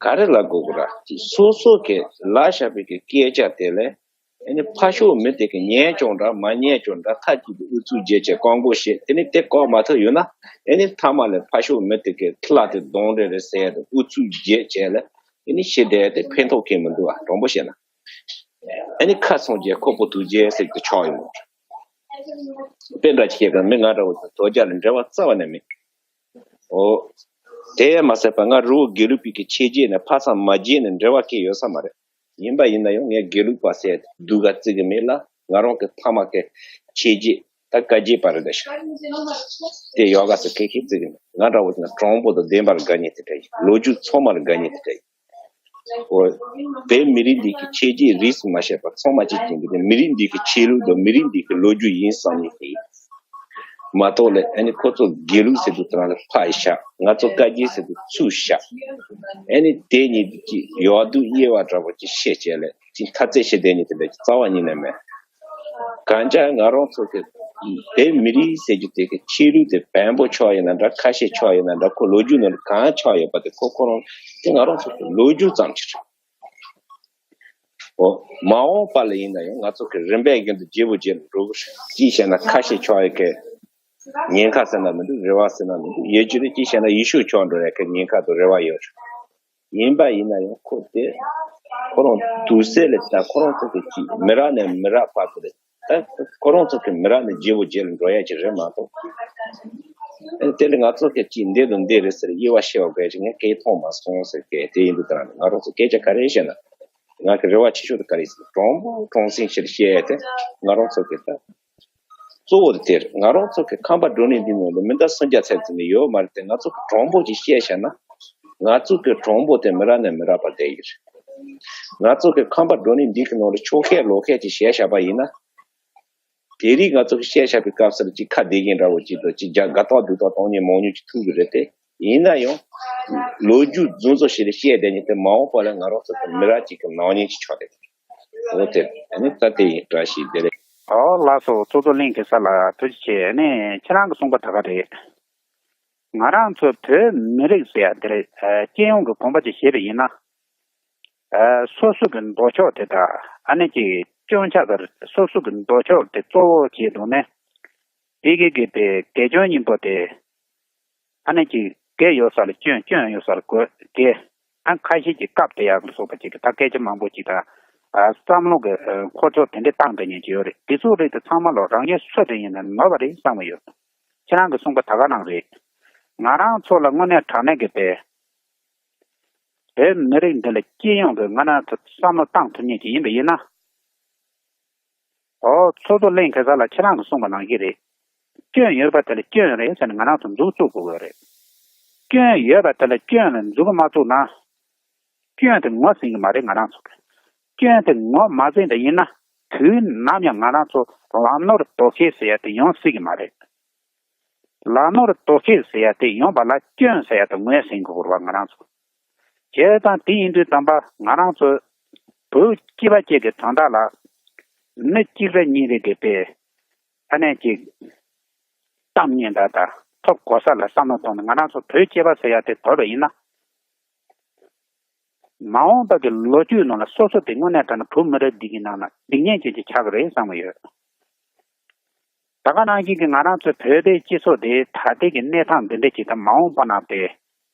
ག་རེ་ལབ་དགོས་ཀྱི་ར། སོ་སོ་གི་ལབ་བཞག་པའི་གི་སྐད་ཆ་དེ་ལས་ཨ་ནི་ཕར་ཕྱོགས་མི་དེ་གི་ཉན་ཀྱང་འདྲ་མ་ཉན་ཀྱང་འདྲ་མཐའ་གཅིག་ཏུ་ཨུ་ཚུགས་བརྗེ་བྱས་བཀག་འགོག་བྱེད། དེ་ནི་དེ་བཀག་མ་ཐུབ་ཡོད་ན་ཨ་ནི་མཐའ་མ་ལ་ཕར་ཕྱོགས་མི་དེ་གི་ཐི་ལ་དེ་གདོང་རེ་རེ་ཟེར་དེ་ཨུ་ཚུགས་བརྗེ་བྱས་ལ་ཨ་ནི་ཞི་བདེ་དེ་ཕན་ཐོགས་ཀྱི་མི་འདུག་བ། དྲང་པོ་བཤད་ན་ཨ་ནི་ཁ་སང་རྗེས་ཁོག་པོ་དུག་རྗེས་ཟེར་གི་ཆགས་ཡོང་། དཔེ་འདྲ་ཅིག་བཤད་གི་མི་ང་འདྲ་བོ་དང་དོ་རྒྱ་ལ་འབྲེལ་བ་རྩ་བ་ནས་མེད། ཨོ། དེ་མ་ཟད་པ་ང་རི་བོ་དགེ་ལུགས་པའི་གི་ཆོས་བརྒྱུད་ནས་ཕ་སངས་མ་བརྒྱུད་ནས་འབྲེལ་བ་གང་ཡོད་ས་མ་རེད། ཡིན་པ་ཡིན་ན་ཡང་ངས་དགེ་ལུགས་པ་ཟེར་སྡུག་ག་བརྩི་གི་མེད་ལ། ང་རང་གི་ཕ་མ་གི་ཆོས་བརྒྱུད་ད་བཀའ་བརྒྱུད་པ་རེད་ད་ཤག་དེ་ཡོད་ག་ཟེར་ཁེ་ཁེ་བརྩི་གི་མེད། ང་འདྲ་བོ་དེ་ན་དྲང་པོ་དང་བདེན་པར་དགའ་ཉེ་དེ་འདྲ་ཡིན། ལོ་རྒྱུས་ཚང་མར་དགའ་ཉེ་དེ་འདྲ་ཡིན། ཨོ། བོད་མི་རིགས་འདི་གི་ཆོས་བརྒྱུད་རིས་སུ་མ་ཆད་པ་ཚང་མ་གཅིག་ཀྱང་གི་མི་རིགས་འདི་གི་ཆོས་ལུགས་དང་མི་རིགས་འདི་གི་ལོ་རྒྱུས་ཡིན་བསམ་ནས་ཡིན། མ་གཏོགས་ལས་ཨ་ནི་ཁོ་ཚོ་དགེ་ལུགས་ཟེར་དུས་དེ་རང་ལ་ཕར་བཞག་ང་ཚོ་བཀའ་བརྒྱུད་ཟེར་དུས་ཚུར་བཞག་ཨ་ནི་དེ་གཉིས་ཀྱི་ཡག་སྡུག་དབྱེ་བ་འདྲ་པོ་ཅིག་བཤད་བྱས་ལས་ཅིག་འཐབ་རྩོད་བྱེད་བསྡད་ནས་དེ་འདྲ་རྩ་བ་ཉིད་ནས་མེད། གང་ཅག་ང་རང་ཚོ་གི་བོད་མི་རིགས་ཟེར་རྒྱུ་དེ་གི་ཆོས་ལུགས་དེ་བོན་པོ་ཆགས་ཡོད་ན་འདྲ། ཁ་ཤས་ཆགས་ཡོད་ན་འདྲ། ཁོ་ལོ་རྒྱུས་ནང་ལ་གང་ཆགས་ཡོད་པ་དེ་ཁོ་ཁོ་རང་དེ་ང་རང་ཚོ་གི་ལོ་རྒྱུས་ཙམ་ཅིག་རེད། འོ། མ་འོངས་པ་ལ་ཡིན་ན་ཡང་ང་ཚོ་གི་རིམ་པས་རྒྱུན་དུ་བརྗེ་པོ་བརྗེ་ལ་འགྲོ་གི་རེད། ཅིའི་ཕྱིར་ན་ཁ་ཤས་ཆགས་ཡོད་གི་ཉེན་ཁ་ཟེར་ན་མི་འདུག་རེ་བ་ཟེར་ན་མི་འདུག་ཡོད་རྒྱུ་རེད། ཅིའི་ཕྱིར་ན་ཡེ་ཤུ་ཆགས་འགྲོ་ཡ་གི་ཉེན་ཁ་དང་རེ་བ་ཡོད་རེད། ཡིན་པ་ཡིན་ན་ཡང་ཁོ་དེ་ཁོ་རང་དུས་ཚོད་ལ་ད་ཁོ་རང་ཚོ་གི་ཅིག་མི་རབས་ནས་མི་རབས་བར་དུ་རེད། ད་ཁོ་རང་ཚོ་གི་མི་རབས་ནས་རྗེ་བོ་རྗེ་ལ་འགྲོ་ཡ་ཅིག་རེད་མ་གཏོགས། ཨ་ནི་དེ་ལ་ང་ཚོ་གི་ཅིག་འདི་དང་འདི་རེད་ཟེར་དབྱེ་བ་ཕྱེ་བ་དགོས་ཅིག་ངས་གང་མཐོང་མ་སོང་ཟེར་གི་དེ་ཡིན་དུས་ད་ང་རང་ཚོ་སྐད་ཆ་ག་རེ་བཤད་ན་ང་གི་རེ་བ་ཆེ་ཤོས་དེ་ག་རེ་ཟེར་དྲང་པོ་དྲང་སེང་ཞིག་བཤད་ཡ་དེ་ང་རང་ཚོ་གི་ད། གཙོ་བོ་དེ་རེད། ང་རང་ཚོ་གི་ཁམས་པ་བགྲོ་གླེང་འདི་ནང་ལ་མི་ཟླ་སུམ་བརྒྱ་ཚར་ཙམ་ནས་ཡོད་མ་རེད་དེ། ང་ཚོ་གི་དྲང་པོ་ཅིག་བཤད་བཞག་ན་ང་ཚོ་གི་དྲང་པོ་དེ་མི་རབས་ནས་མི་རབས་བར་བསྡད་ཀྱི་རེད། ང་ཚོ་གི་ཁམས་པ་བགྲོ་གླེང་འདི་གི་ནང་ལ་ཆོལ་ཁ་ལོག་ཁ་ཅིག་བཤད་བཞག་པ་ཡིན་ན། དེ་རིང་ང་ཚོ་གི་བཤད་བཞག་པའི་སྐབས་སུ་ཅིག་ཁ་བདེ་མཁན་འདྲ་བོ་ཅིག་དང་ཅིག་རྒྱ་དགའ་ཐག་སྡུག་ཐག་གཏོང་མཁན་མང་ཉུང་ཅིག་ཐུག་གི་རེད་དེ། ཡིན་ན་ཡང་ལོ་རྒྱུས་རྫུན་བཟོ་བྱས་ཏེ་བཤད་བསྡད་མཁན་དེ་མ་འོངས་པ་ལ་ང་རང་ཚོ་གི་མི་རབས་ཅིག་གི་ནག་ཉེས་ཅིག་ཆགས་བསྡད་ཀྱི་རེད། འོ་དེ་ཨ་ནི་ད་དེ་ཡིན། བཀྲ་ཤིས་བདེ་ལེགས། ཨོ་ལགས་སོ། གཙོ་གཙོ་གླིང་གེ་སར་ལགས་ཐུགས་རྗེ་ཆེ། ཨ་ནི་ཁྱེད་རང་གིས་གསུངས་པ་ད་ག་རེད། ང་རང་ཚོ་བོད་མི་རིགས་ཟེར་ཡ་དེ་རེད། ཨ་སྤྱི་ཡོངས་ཀྱི་དགོངས་པ་ཅིག་བཞེས་པ་ཡིན་ན། ཨ་སོ་སོ་གི་ལྡོག་ཕྱོགས་དེ་དག་ཨ་ནི་ཅིག་སྐྱོན་ཆ་ག་རེ། སོ་སོ་གི་ལྡོག་ཕྱོགས་དེ་གཙོ་བོ་བྱས་འདུག་ནས། དེ་གི་གི་དེ་དགེ་སྐྱོན་གཉིས་པོ་དེ། ཨ་ནི་ཅིག་དགེ་ཡོད་ས་ལ་སྐྱོན། སྐྱོན་ཡོད་ས་ལ་དགེ། དགེ། ཨ་ཁ་ཤས་ཀྱིས་སྐབས་དེ་ཡག་ལ་སོགས་པ་ཅིག་གི་ད་སྐད་ཆ་མང་པོ་ཅིག་ད་ཨ་བསམ་བློ་གི་ཨ་འཁོར་ཕྱོགས་དེ་འདྲས་བཏང་བསྡད་མཁན་ཅིག་ཡོད་རེད། དེ་ཚོ་རིགས་དེ་ཚང་མ་ལོ་རང་ཉིད་སུ་དེ་ཡིན་ན་ནོར་བ་རེད་བསམ་གི་ཡོད། ཁྱེད་རང་གིས་གསུངས་པ་ད་ག་ནང་རེད། ང་རང་ཚོ་ལ་དངོས་གནས་དྲང་གནས་ཀྱི་པའི་བོད་མི་རིགས་འདི་ལ་སྤྱི་ཡོངས་ཀྱི་ང་རང་ཚོ་བསམ་བློ་བཏང་ཐུབ་མཁན་ཅིག་ཡིན་པ་ཡིན་ན། ཨོ་ཚོགས་གཙོ་གླིང་གེ་སར་ལགས་ཁྱེད་རང་གིས་གསུངས་པ་ནང་བཞིན་རེད། སྐྱོན་ཡོད་པ་དེ་ལ་སྐྱོན་རེད་ཟེར་ནས་ང་རང་ཚོ་མཛུབ་བཙུགས་དགོས་ཀྱི་རེད། སྐྱོན་ཡོད་པ་དེ་ལ་སྐྱོན་ལ་མཛུབ་མ་བཙུགས་ན། སྐྱོན་དེ་ངོས་ཟིན་གྱི་མ་རེད་ང་རང་ཚོ་གིས། སྐྱོན་དེ་ངོས་མ་ཟིན་པ་ཡིན་ན། དུས་ནམ་ཡང་ང་རང་ཚོ་ལམ་ནོར་དོར་ཤེས་ཟེར་ཡ་དེ་ཡོང་སྲིད་ཀྱི་མ་རེད། ལམ་ནོར་དོར་ཤེས་ཟེར་ཡ་དེ་ཡོང་པ་ལ་སྐྱོན་ཟེར་ཡ་དེ་ངོས་ཟིན་དགོས་རེད་བ་ང་རང་ཚོ། བྱས་ཙང་དེ་ཡིན་དུས་ཙམ་པ་ང་རང་ཚོ་བོད་སྐྱིད་པ་ཅན་གྱི་དོན་དག་ལ་མི་གཅིག་རེ་གཉིས་རེ་གིས་པའི་ཨ་ནེ་གཅིག་གཏམ་སྙན་གྲགས་དང་ཐོབ་གོ་ས་ལ་བསམ་བློ་གཏོང་ནས་ང་རང་ཚོ་བོད་སྐྱིད་པ་ཟེར་ཡ་དེ་དོར་བ་ཡིན་ན། མ་འོངས་པ་གི་ལོ་རྒྱུས་ནང་ལ་སོ་སོ་དེ་དངོས་གནས་དྲང་གནས་བོད་མི་རིགས་འདི་གི་ནང་ལ་སྡིག་ཉེས་ཅན་ཅིག་ཆགས་ཀྱི་རེད་བསམ་གྱི་ཡོད། ད་ག་ནང་བཞིན་གྱི་ང་རང་ཚོའི་བོད་པའི་སྤྱི་ཚོགས་དེ་ད་ལྟའི་གི་གནས་སྟངས་འདི་འདྲ་ཅིག་དང་མ་འོངས་པ་ན་དེ་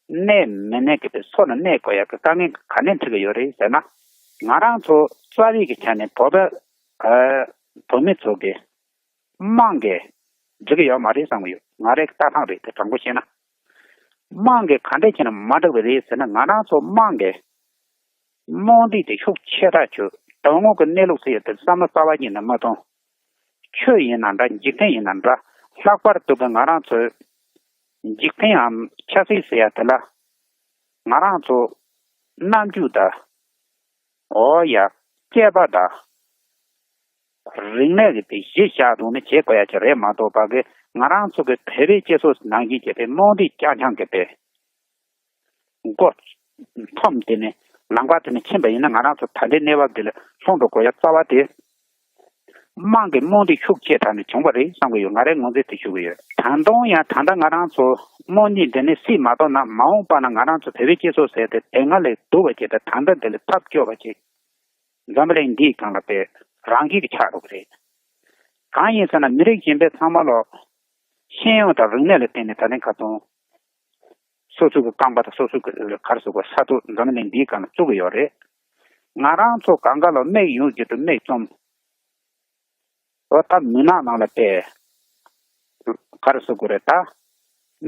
གནས་མི་གནས་ཀྱི་དེ་སོ་ན་གནས་དགོས་ཡག་གི་དཀའ་ངལ་ག་ནས་འཕྲད་ཀྱི་ཡོད་རེད་ཟེར་ན། ང་རང་ཚོ་རྩ་བའི་གི་ཆ་ནས་བོད་པ་ཨ་བོད་མི་ཚོ་གི་དམངས་ཀྱིས་འགྲིག་གི་ཡོད་མ་རེད་བསམ་གྱི་ཡོད། ང་རའི་ལྟ་སྟངས་རེད་དེ་དྲང་པོ་བཤད་ན། དམངས་ཀྱིས་ག་འདྲས་བྱས་ན་མ་འགྲིག་པ་རེད་ཟེར་ན་ང་རང་ཚོ་དམངས་ཀྱིས་རྨོངས་དད་དེ་ཤུགས་ཆེ་དྲགས་བྱུང་དོན་དངོས་ཀྱི་གནས་ལུགས་ཟེར་ཡ་དེ་བསམ་བློ་རྩ་བ་ཉིད་ནས་མ་གཏོང་། ཆོས་ཡིན་ན་འདྲ་འཇིག་རྟེན་ཡིན་ན་འདྲ་ལྷག་པར་དུ་གི་ང་རང་ཚོའི་འཇིག་རྟེན་འམ་ཆབ་སྲིད་ཟེར་ཡ་དེ་ལ་ང་རང་ཚོ་རྣམ་འགྱུར་དང་། འོ་ཡ། སྐྱེས་པ་དང་། རིག་གནས་ཀྱི་དེ་གཞི་བཞག་འདུག་ནི་བྱེད་དགོས་ཡ་ཅིག་རེད་མ་གཏོགས་པ་གི་ང་རང་ཚོ་གི་བོད་པའི་སྤྱི་ཚོགས་ནང་བཞིན་བྱས་པའི་རྨོངས་དད་རྐྱང་རྐྱང་གི་དེ། མགོ་འཐོམ་དེ་ནས་ལམ་ཁ་དེ་ནས་ཕྱིན་པ་ཡིན་ན་ང་རང་ཚོ་ད་ལྟའི་གནས་བབ་འདི་ལ་ལྷུང་འགྲོ་དགོས་ཡ་རྩ་བ་དེ། དམངས་ཀྱི་རྨོངས་དད་ཤུགས་ཆེ་དྲགས་ནས་བྱུང་བ་རེད་བསམ་གི་ཡོད། ང་རའི་ངོས་འཛིན་དེ་ཞུ་གི་ཡོད། ད་དུང་ཡང་ད་ལྟ་ང་རང་ཚོ་རྨོངས་དད་འདི་ནས་སྲིད་མ་གཏོང་ན་མ་འོངས་པ་ན་ང་རང་ཚོ་བོད་པའི་སྤྱི་ཚོགས་ཟེར་དེ་དེ་སྔ་ལས་སྡུག་པ་ཅིག་དང་ད་ལྟ་འདི་ལས་ཐབས་སྐྱོ་བ་ཅིག་འཛམ་བུ་གླིང་འདིའི་སྒང་ལ་དཔེ་རང་བཞིན་གྱི་ཆགས་འགྲོ་གི་རེད། གང་ཡིན་ཟེར་ན་མི་རིགས་གཞན་པའི་ཚང་མ་ལོ་ཤེས་ཡོན་དང་རིག་གནས་ལ་བརྟེན་ནས་ད་ནི་ཁ་ཚོན། སོ་སོ་གི་རྐང་པ་དང་སོ་སོ་གི་ག་རེ་ཟེར་དགོས་ས་ཐོག་འཛམ་བུ་གླིང་འདིའི་སྒང་ལ་བཙུགས་ཀྱི་ཡོད་རེད། ང་རང་ཚོ་གང་ག་ལ་མིག་ཡོད་རྒྱུ་དུ་མིག་བཙུམ། འོ་ད་མུན་ནག་ནང་ལ་བལྟས། ག་རེ་ཟེར་དགོས་རེད་ད།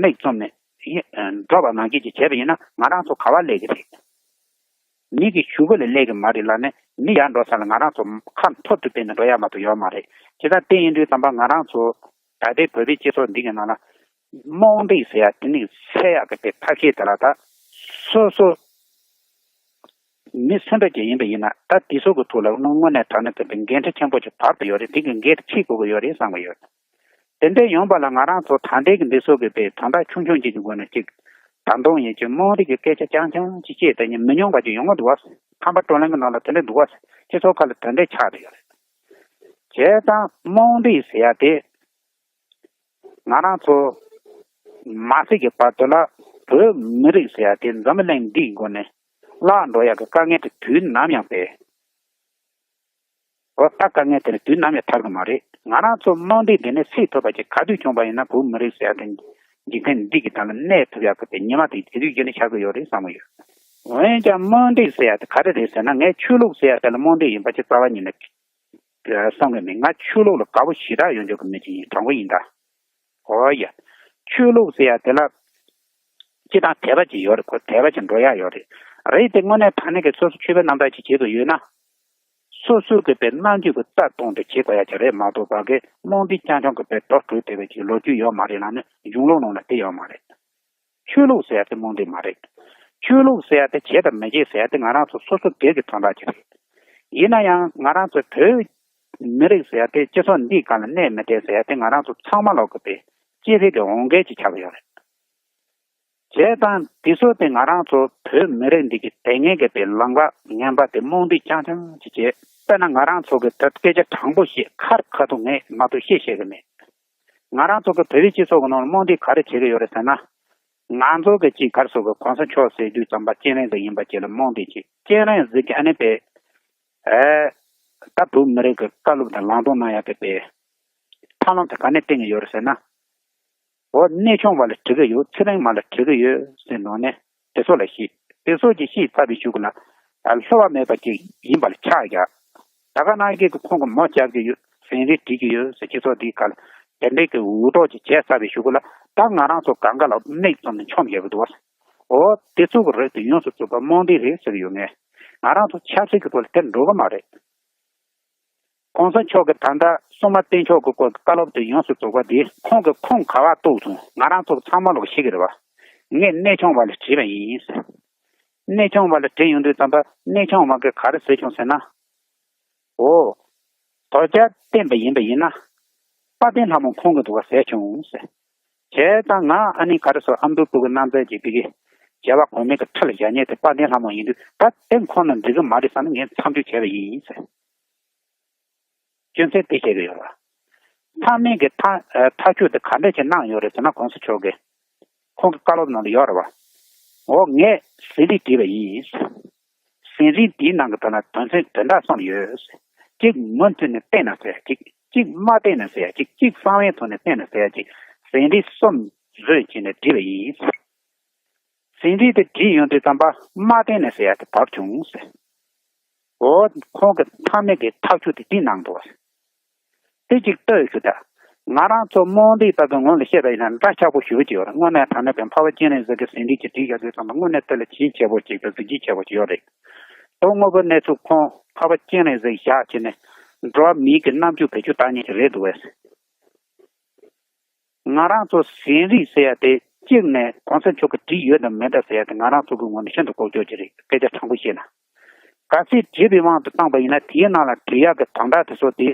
མིག་བཙུམ་ནས་ཡི་འགྲོ་བ་ནང་བཞིན་ཅིག་བྱས་པ་ཡིན་ན་ང་རང་ཚོ་ག་བ་སླེབས་ཀྱི་རེད། མི་གི་གཞུག་གུ་ལ་སླེབས་ཀྱི་མ་རེད་ལབ་ནས་མི་ཡར་འགྲོ་ས་ལ་ང་རང་ཚོ་ཁ་མཐོ་དུ་སྤེལ་ནས་འགྲོ་ཡ་མ་གཏོགས་ཡོད་མ་རེད། ཇི་ལྟར་དེ་ཡིན་དུས་ཙམ་པ་ང་རང་ཚོ་ད་ལྟའི་བོད་པའི་སྤྱི་ཚོགས་འདི་གི་ནང་ལ་རྨོངས་དད་ཟེར་ཡ་དེ་ནི་སེལ་ཡག་གི་དེ་ཐབས་ཤེས་དེ་ལ་ད་སོ་སོ་མི་སེམས་པ་ཅན་ཡིན་པ་ཡིན་ན་ད་དེ་ཚོ་གི་ཐོག་ལ་དངོས་གནས་དྲང་གནས་དེ་འདྲའི་འགན་འཁྲི་ཆེན་པོ་ཞིག་བབས་ཏེ་ཡོད་རེད། དེ་གི་འགན་འཁྲི་འཁྱེར་དགོས་ཀྱི་ཡོད་རེད་བསམ་གྱི་ཡོད། དེ་འདྲ་ཡོང་པ་ལ་ང་རང་ཚོ་ད་ལྟའི་གི་འདི་ཚོ་གི་དཔེ་དོན་དག་ཆུང་ཆུང་ཅིག་གི་སྒོ་ནས་ཅིག་ད་དུང་ཡིན་གཅིག་རྨོངས་དད་ཀྱི་སྐད་ཆ་རྐྱང་རྐྱང་ཅིག་བཤད་དེ་ཉིན་མི་ཉུང་བ་ཅིག་ཡོང་གི་འདུག་བ། ཁམས་པ་བགྲོ་གླེང་གི་ནང་ལ་དེ་འདྲ་འདུག་བ། སྤྱི་ཚོགས་ཁ་ལ་དེ་འདྲ་ཆགས་བསྡད་ཡོད་རེད། བྱས་ཙང་རྨོངས་དད་ཟེར་ཡ་དེ་ང་རང་ཚོ་མ་སྲིད་ཀྱི་བར་དུ་ལ་བོད་མི་རིགས་ཟེར་ཡ་དེ་འཛམ་བུ་གླིང་འདིའི་སྒོ་ནས་བརླག་འགྲོ་ཡ་གི་དཀའ་ངལ་དེ་དུས་ནམ་ཡང་པས། འོ་ད་དཀའ་ངལ་དེ་ནི་དུས་ནམ་ཡང་ཐར་གི་མ་རེད། ང་རང་ཚོ་རྨོངས་དད་དེ་ནི་སེལ་ཐུབ་པ་ཅིག་ག་དུས་བྱུང་བ་ཡིན་ན་བོད་མི་རིགས་ཟེར་ཡ་དེ་འཇིག་རྟེན་འདི་གི་སྟེང་ལ་གནས་ཐུབ་ཡག་གི་དེ་ཉི་མ་དེ་དེ་དུས་རྒྱུན་ནས་ཆགས་ཀྱི་ཡོད་རེད་བསམ་གྱི་ཡོད། འོན་ཀྱང་རྨོངས་དད་ཟེར་ཡ་དེ་ག་རེ་རེད་ཟེར་ན་ངས་ཆོས་ལུགས་ཟེར་ཡ་དེ་ལ་རྨོངས་དད་ཡིན་པ་ཅིག་རྩ་བ་ཉིད་ནས་བསམ་གྱི་མེད། ང་ཆོས་ལུགས་ལ་དགའ་པོ་ཞེ་དྲག་ཡོད་འཇོག་གི་མི་ཅིག་ཡིན། དྲང་པོ་ཡིན་ད། འོ་ཡ། ཆོས་ལུགས་ཟེར་ཡ་དེ་ལ་སྤྱི་དང་དད་པ་ཅིག་ཡོད་རེད། ཁོ་དད་པ་ཅིག་འགྲོ་ཡ་ཡོད་རེད། རེད་དེ་དངོས་གནས་དྲང་གནས་ཀྱི་སོ་སོ་ཆོས་པའི་རྣམ་ཐར་ཅིག་བྱེད་དུ་ཡོད་ན། སོ་སོ་གི་པའི་རྣམ་དཔྱོད་ཀྱི་རྩ་སྟོང་དེ་བྱེད་དགོས་ཡ་ཅིག་རེད་མ་གཏོགས་པ་གི་རྨོངས་དད་རྐྱང་རྐྱང་གི་པའི་འགྲོ་བྲོས་བསྡད་པའི་ཅིག་ལོ་རྒྱུས་ཡོད་མ་རེད་ལབ་ན་གཞུང་ལུགས་ནང་ལ་དེ་ཡོད་མ་རེད། ཆོས་ལུགས་ཟེར་ཡ་དེ་རྨོངས་དད་མ་རེད། ཆོས་ལུགས་ཟེར་ཡ་དེ་བྱེད་དང་མི་བྱེད་ཟེར་ཡ་དེ་ང་རང་ཚོ་སོ་སོ་སྒེར་གྱི་དོན་དག་ཅིག་རེད། ཡིན་ན་ཡང་ང་རང་ཚོ་བོད་མི་རིགས་ཟེར་ཡ་དེ་སྤྱི་ཚོགས་འདིའི་སྒང་ལ་གནས་མི་བདེ་ཟེར་ཡ་དེ་ང་རང་ཚོ་ཚང་མ་ལོག་གི་པའི་སྤྱི་ཚོགས་ཀྱི་འོས་འགན་ཅིག་ཆགས་ཀྱི་ཡོད་རེད། བྱས་ཙང་དེ་ཚོ་དེ་ང་རང་ཚོ་བོད་མི་རིགས་འདི་གི་དེ་སྔའི་གི་པའི་ལམ་ཁ་ངན་པ་དེ་རྨོངས་དད་རྐྱང་རྐྱང་ཅིག་བྱས། དཔེར་ན་ང་རང་ཚོ་གི་ད་སྐད་ཆ་དྲང་པོ་བཤད་ཁ་ཁ་ཐུག་ངས་མ་གཏོགས་བཤད་ཤེས་གི་མེད། ང་རང་ཚོ་གི་བོད་པའི་སྤྱི་ཚོགས་ཀྱི་ནང་ལ་རྨོངས་དད་ག་རེ་བྱེད་ཀྱི་ཡོད་རེད་ཟེར་ན། ང་ཚོ་གི་ཅིག་ག་རེ་ཟེར་དགོས། གོང་ས་མཆོག་ཟེར་དུས་ཙམ་པ་སྤྱན་རས་གཟིགས་ཡིན་པ་ཅིག་ལ་རྨོངས་དད་ཅིག་སྤྱན་རས་གཟིགས་ཀྱི་ཨ་ནི་པའི་ཨེ། ད་བོད་མི་རིགས་ཀྱི་བཀའ་སློབ་དང་ལམ་སྟོན་གནང་ཡག་གི་པའི་ཐབས་ལམ་དེ་ག་ནས་བསྟན་གྱི་ཡོད་རེད་ཟེར་ན། འོ་གནས་ཆུང་བ་ལ་འགྲིག་གི་ཡོད། ཚེ་རིང་མ་ལ་འགྲིག་གི་ཡོད་ཟེར་ནང་ནས་དེ་ཚོ་ལ་བཤད། དེ་ཚོ་གྱིས་བཤད་ཚར་བའི་གཞུག་ལ་ལྷོད་པ་མེད་པ་ཅིག་ཡིན་པ་ལ་ཆགས་ཡ། ད་ག་ནང་བཞིན་གྱི་ཁོང་གི་མོ་རྒྱག་གི་ཡོད། ཟན་རིལ་སྒྲིག་གི་ཡོད་ཟེར། སྤྱི་ཚོགས་འདིའི་སྒང་ལ་ དེ་འདྲའི་གི་འུར་སྒྲོག་ཅིག་བྱས་ཚར་བའི་གཞུག་གུ་ལ། ད་ང་རང་ཚོ་གང་ག་ལ་མིག་བཙུམ་ནས་མཆོང་བཞག་གི་འདུག་བ། འོ་དེ་ཚོ་གི་རིགས་དེ་ཡོངས་སུ་རྫོགས་པ་རྨོངས་དད་རེད་ཟེར་གི་ཡོད། ངས་ང་རང་ཚོ་ཆབ་སྲིད་ཀྱི་ཐོག་ལ་དེ་འགྲོ་གི་མ་རེད། གོང་ས་མཆོག་གིས་ད་ལྟ་སྲུང་མ་བསྟེན་ཕྱོགས་ཀྱི་སྐོར་གྱི་བཀའ་སློབ་དེ་ཡོངས་སུ་རྫོགས་པ་དེ་ཁོང་གིས་ཁུངས་ག་པར་གཏུགས་སོང་། ང་རང་ཚོ་ཚང་མ་ལོག་ཤེས་ཀྱི་རེད་བ། ངས་གནས་ཆུང་བ་ལ་དྲིས་པ་ཡིན། གནས་ཆུང་བ་ལ་དྲིས་ཡོང་དུས་ཙམ་པ་གནས་ཆུང་བ་གིས་ག་རེ་ཟེར་བྱུང་ཟེར་ན། འོ། དོལ་རྒྱལ་བསྟེན་པ་ཡིན་པ་ཡིན་ན། དཔལ་ལྡན་ལྷ་མོ་ཁོང་གི་འདུག་བ་ཟེར་བྱུང་ཟེར། བྱས་ཙང་ང་ཨ་ནི་ག་རེ་ཟེར། ཨ་མདོའི་སྤུ་གུ་རྣམ་རྩལ་གྱི་བི་གི་རྒྱལ་བ་གོང་མའི་གི་ཁྲི་ལ་བཞག་མཁན་དེ་དཔལ་ལྡན་ལྷ་མོ་ཡིན་དུས། ད་དེ་ཁོང་ན་འགྲིག་གི་མ་རེད་བསམ་ནས་ངས་མཚམས་འཇོག་བྱས་པ་ཡིན་ཟེར། རྒྱུ་མཚན་དེ་བཤད་གི་ཡོད་རེད། ཚང་མས་གི་ཐག་ཐག་གཅོད་དེ་ག་འདྲ་ཞིག་གནང་ཡོད་རེད་ཟེར་ན། གོང་ས་མཆོག་གིས་ཁོང་གི་བཀའ་སློབ་ནང་ལ་ཡོད་རེད་བ། འོ་ངས་ཟིན་བྲིས་བྲིས་པ་ཡིན། ཟིན་བྲིས་འདིའི་ནང་གི་དོན་ལ་དོན་ཚན་དོན་དག་གསུམ་ཡོད། གཅིག་མུ་མཐུད་ནས་བསྟེན་ན་ཟེར་ཡ་གཅིག་གཅིག་མ་བསྟེན་ན་ཟེར་ཡ་གཅིག་གཅིག་གསང་བའི་ཐོག་ནས་བསྟེན་ན་ཟེར་ཡ་གཅིག་ཟིན་བྲིས་གསུམ་བཟོས་བྱས་ནས་བྲིས་པ་ཡིན། ཟིན་བྲིས་དེ་བྲིས་ཡོང་དུས་ཙམ་པ་མ་བསྟེན་ན་ཟེར་ཡ་དེ་བབས་བྱུང་ཟེར། འོ་ཁོང་གི་མཐའ་མའི་གི་ཐག་གཅོད་དེ་འདི་གནང་འདུག་བ། དེ་གཅིག་ལྟོས་ཞུ་ད། ང་རང་ཚོ་རྨོངས་དད་པ་གི་ངོས་ལ་བཤད་པ་ཡིན་ན་འདྲ་ཆགས་པོ་ཞེ་པོ་ཅིག་ཡོད་རེད། དངོས་གནས་དྲང་གནས་པའི་འཕགས་པ་སྤྱན་རས་གཟིགས་ཀྱི་ཟིན་བྲིས་ཅིག་བྲིས་བཞག་དུས་ཙམ་པ་དངོས་གནས་དེ་ལ་བྱིན་ཆེ་པོ་ཅིག་དང་གཟི་བརྗིད་ཆེ་པོ་ཅིག་ཡོད་རེད། དོན་དངོས་པོའི་གནས་ཚུལ་ཁོང་འཕགས་པ་སྤྱན་རས་གཟིགས་བཞག་བྱས་ནས་འགྲོ་བ་མིའི་གི་རྣམ་འགྱུར་བེད་སྤྱོད་བཏང་མཁན་ཅིག་རེད་འདུག་བས། ང་རང་ཚོ་ཟིན་བྲིས་ཟེར་ཡ་དེ་གཅིག་ནས་གོང་ས་མཆོག་གིས་བྲིས་ཡོད་དམ་མེད་དམ་ཟེར་ཡ་དེ་ང་རང་ཚོ་གི་ངོས་ནས་ཤིན་ཏུ་ལྐོག་གྱོག་ཅིག་རེད། སྐད་ཆ་དྲང་པོ་བཤད་ན། གལ་སྲིད་བྲིས་པའི་དབང་དུ་བཏང་པ་ཡིན་ན་དེའི་ནང་ལ་བྲིས་ཡག་གི་དོན་དག་དེ་ཚོ་དེ་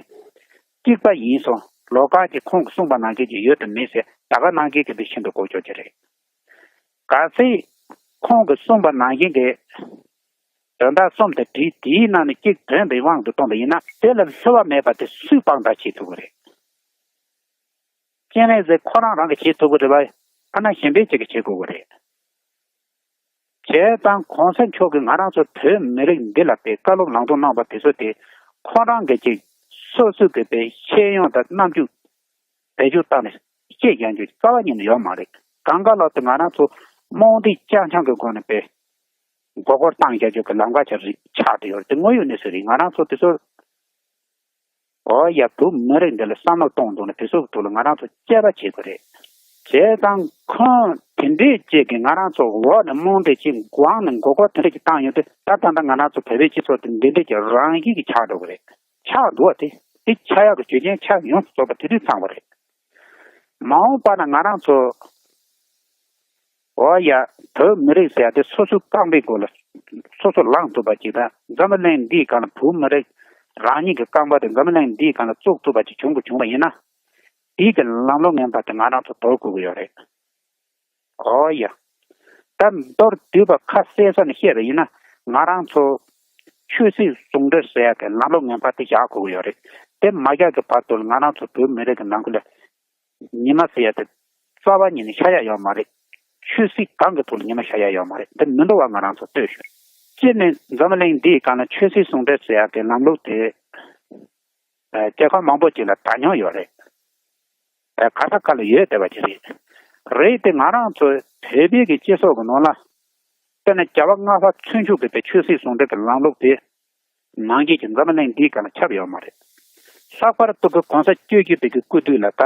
གཅིག་པ་ཡིན་སོང་། ལོགས་ཀ་གི་ཁོང་གིས་གསུངས་པ་ནང་བཞིན་གྱི་ཡོད་དམ་མེད་ཟེར་ད་ག་ནང་བཞིན་གྱི་དེ་ཤིན་ཏུ་ལྐོག་གྱོག་ཅིག་རེད། གལ་སྲིད་ཁོང་གིས་གསུངས་པ་ནང་བཞིན་གྱི་དོན་དག་གསུམ་དེ་བྲིས། དེའི་ནང་ནས་གཅིག་དོན་དེའི་དབང་དུ་བཏང་པ་ཡིན་ན་དེ་ལ་བསླུ་བ་མེད་པ་དེ་སུས་དཔང་རྟགས་བྱེད་ཐུབ་ཀྱི་རེད། སྤྱན་རས་གཟིགས་ཁོ་རང་རང་གིས་བྱེད་ཐུབ་ཀྱི་རེད་པ། ཐ་ན་གཞན་པས་ཅིག་གིས་བྱེད་དགོས་ཀྱི་རེད། བྱས་ཙང་གོང་ས་མཆོག་གིས་ང་རང་ཚོ་བོད་མི་རིགས་འདི་ལ་དེ་བཀའ་སློབ་ལམ་སྟོན་གནང་པ་དེ་ཚོ་དེ་ཁོ་རང་གིས་ཅིག་སོ་སོའི་གི་དཔེ་ཤེས་ཡོན་དང་རྣམ་དཔྱོད་བེད་སྤྱོད་བཏང་ནས་བཤད་རྒྱག་རྒྱུ་རྩ་བ་ཉིད་ནས་ཡོད་མ་རེད། གང་ག་ལ་དེ་ང་རང་ཚོ་རྨོངས་དད་རྐྱང་རྐྱང་གི་སྒོ་ནས་དཔེ་མགོ་སྐོར་བཏང་རྒྱག་རྒྱུ་གི་ལམ་ཁ་ཆགས་རེད། ཆགས་བསྡད་ཡོད་རེད། དེ་དངོས་ཡོད་གནས་ཚུལ་རེད། ང་རང་ཚོ་དེ་ཚོ། འོ་ཡ། བོད་མི་རིགས་འདི་ལ་བསམ་བློ་གཏོང་འདུག་ན་དེ་ཚོ་གི་ཐོག་ལ་ང་རང་ཚོ་དཔྱད་པ་བྱེད་དགོས་རེད། བྱས་ཙང་ཁོང་དེ་འདྲས་ཅིག་གིས་ང་རང་ཚོ་འོག་ནས་རྨོངས་དད་ཅིག་སྒང་ནས་མགོ་སྐོར་དེ་འདྲས་ཅིག་བཏང་ཡོང་དུས། ད་ད་ལྟ་ང་རང་ཚོ་བོད་པའི་སྤྱི་ཚོགས་དེ་འདི་འདྲས་ཀྱི་རང་བཞིན་གྱིས་ཆགས་འགྲོ་གི་རེད། ཆགས་འདུག་བ། དེ་དེ་ཆགས་ཡག་གི་རྒྱུ་རྐྱེན་ཆ་ཡོངས་སུ་རྫོགས་པ་དེ་དུས་ཚང་བ་རེད། མ་འོངས་པ་ན་ང་རང་ཚོ། འོ་ཡ། བོད་མི་རིགས་ཟེར་ཡ་དེ་སོ་སོའི་རྐང་པའི་སྒོ་ལ་སོ་སོ་ལངས་ཐུབ་པ་ཅིག་དང་། འཛམ་བུ་གླིང་འདིའི་སྒང་ལ་བོད་མི་རིགས་རང་ཉིད་ཀྱི་རྐང་པ་དེ་འཛམ་བུ་གླིང་འདིའི་སྒང་ལ་བཙུགས་ཐུབ་པ་ཅིག་བྱུང་དགོས་བྱུང་བ་ཡིན་ན། དེའི་གི་ལམ་ལུགས་ངན་པ་དེ་ང་རང་ཚོ་དོར་དགོས་ཀྱི་ཡོད་རེད། འོ་ཡ། ད་མདོར་བསྡུས་པ་ཁ་གསལ་ས་ནས་བཤད་པ་ཡིན་ན། ང་རང་ཚོ་ཆོས་སྲིད་ཟུང་འབྲེལ་ཟེར་ཡ་གི་ལམ་ལུགས་ངན་པ་དེ་བཞག་དགོས་ཀྱི་ཡོད་རེད། དེ་མ་བཞག་གི་བར་དུ་ལ་ང་རང་ཚོ་བོད་མི་རིགས་ཀྱི་ནང་ཁུལ་ལ་ཉི་མ་ཟེར་ཡ་དེ་རྩ་བ་ཉིད་ནས་ཤར་ཡ་ཡོད་མ་རེད། ཆོས་སྲིད་གང་གི་ཐོག་ལ་ཉི་མ་ཤར་ཡ་ཡོད་མ་རེད། དེ་མི་འདུག་བ། ང་རང་ཚོ་ལྟོས་ཤོག་སྤྱིར་ནས་འཛམ་གླིང་འདིའི་སྒང་ལ་ཆོས་སྲིད་ཟུང་འབྲེལ་ཟེར་ཡ་གི་ལམ་ལུགས་དེ་རྒྱལ་ཁབ་མང་པོ་ཅིག་ལ་དར་མྱོང་ཡོད་རེད། ག་ས་ག་ལ་ཡོད་བསྡད་པ་ཅིག་རེད། རེད་དེ་ང་རང་ཚོ་བོད་པའི་གི་སྤྱི་ཚོགས་ཀྱི་ནང་ལ་དཔེར་ན་རྒྱལ་བ་ལྔ་པ་ཚུན་ཆད་ཀྱི་དེ་ཆོས་སྲིད་ཟུང་འབྲེལ་གྱི་ལམ་ལུགས་དེ་ནང་བཞིན་གྱི་འཛམ་བུ་གླིང་འདིའི་སྒང་ལ་ཁྱབ་ཡོད་མ་རེད། ལྷག་པར་དུ་གི་གོང་ས་བཅུ་བཞི་པའི་གི་སྐུ་དུས་ལ་ད་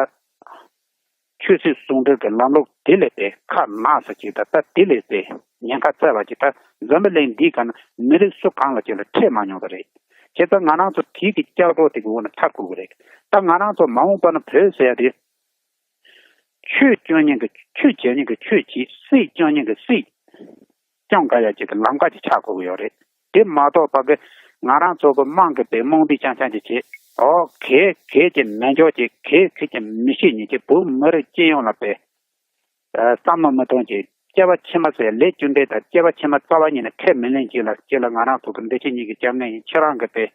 ཆོས་སྲིད་ཟུང་འབྲེལ་གྱི་ལམ་ལུགས་དེ་ལས་དེ་ཁ་ནག་ས་ཅིག་དང་། ད་དེ་ལས་དེ་ཉེན་ཁ་བཙལ་བ་ཅིག་ད་འཛམ་བུ་གླིང་འདིའི་སྒང་ལ་མི་རིགས་སུ་གང་ལ་ཅིག་ལ་འཕྲད་མ་མྱོང་བ་རེད། བྱས་ཙང་ང་རང་ཚོ་དེའི་གི་སྐྱབས་འགྲོ་དེ་གི་འོག་ནས་ཐར་དགོས་ཀྱི་རེད། ད་ང་རང་ཚོ་མ་འོངས་པ་ན་བོད་ཟེར་ཡ་དེ། ཆོས་སྐྱོང་མཁན་གྱི་ཆོས་བྱེད་མཁན་གྱི་ཆོས་བྱེད། སྲིད་སྐྱོང་མཁན་གྱི་སྲིད་སྐྱོང་དགའ་ཡ་ཅིག་གི་ལམ་ཁ་ཅིག་ཆགས་དགོས་ཀྱི་ཡོད་རེད། དེ་མ་གཏོགས་པ་གི་ང་རང་ཚོ་གི་དམངས་ཀྱི་དཔེ་རྨོངས་དད་རྐྱང་རྐྱང་ཅིག་བྱེད། ཨོ་གལ་གལ་ཅིག་མི་འཇོག་ཅིག་གལ་གལ་ཅིག་མི་ཤེས་མཁན་ཅིག་བོད་མི་རིགས་སྤྱི་ཡོངས་ལ་དཔེ་བསམ་བློ་མི་གཏོང་ཅིག་སྐྱེ་བ་ཕྱི་མ་ཟེར་ལས་རྒྱུ་འབྲས་དང་། སྐྱེ་བ་ཕྱི་མ་རྩ་བ་ཉིད་ནས་ཁས་མི་ལེན་ཅིག་ལ་ཅིག་ལ་ང་རང་ཚོ་གི་འདི་ཕྱི་གཉིས་ཀྱི་སྐྱབས་གནས་ཡིན། ཁྱེད་རང་གི་དཔེ་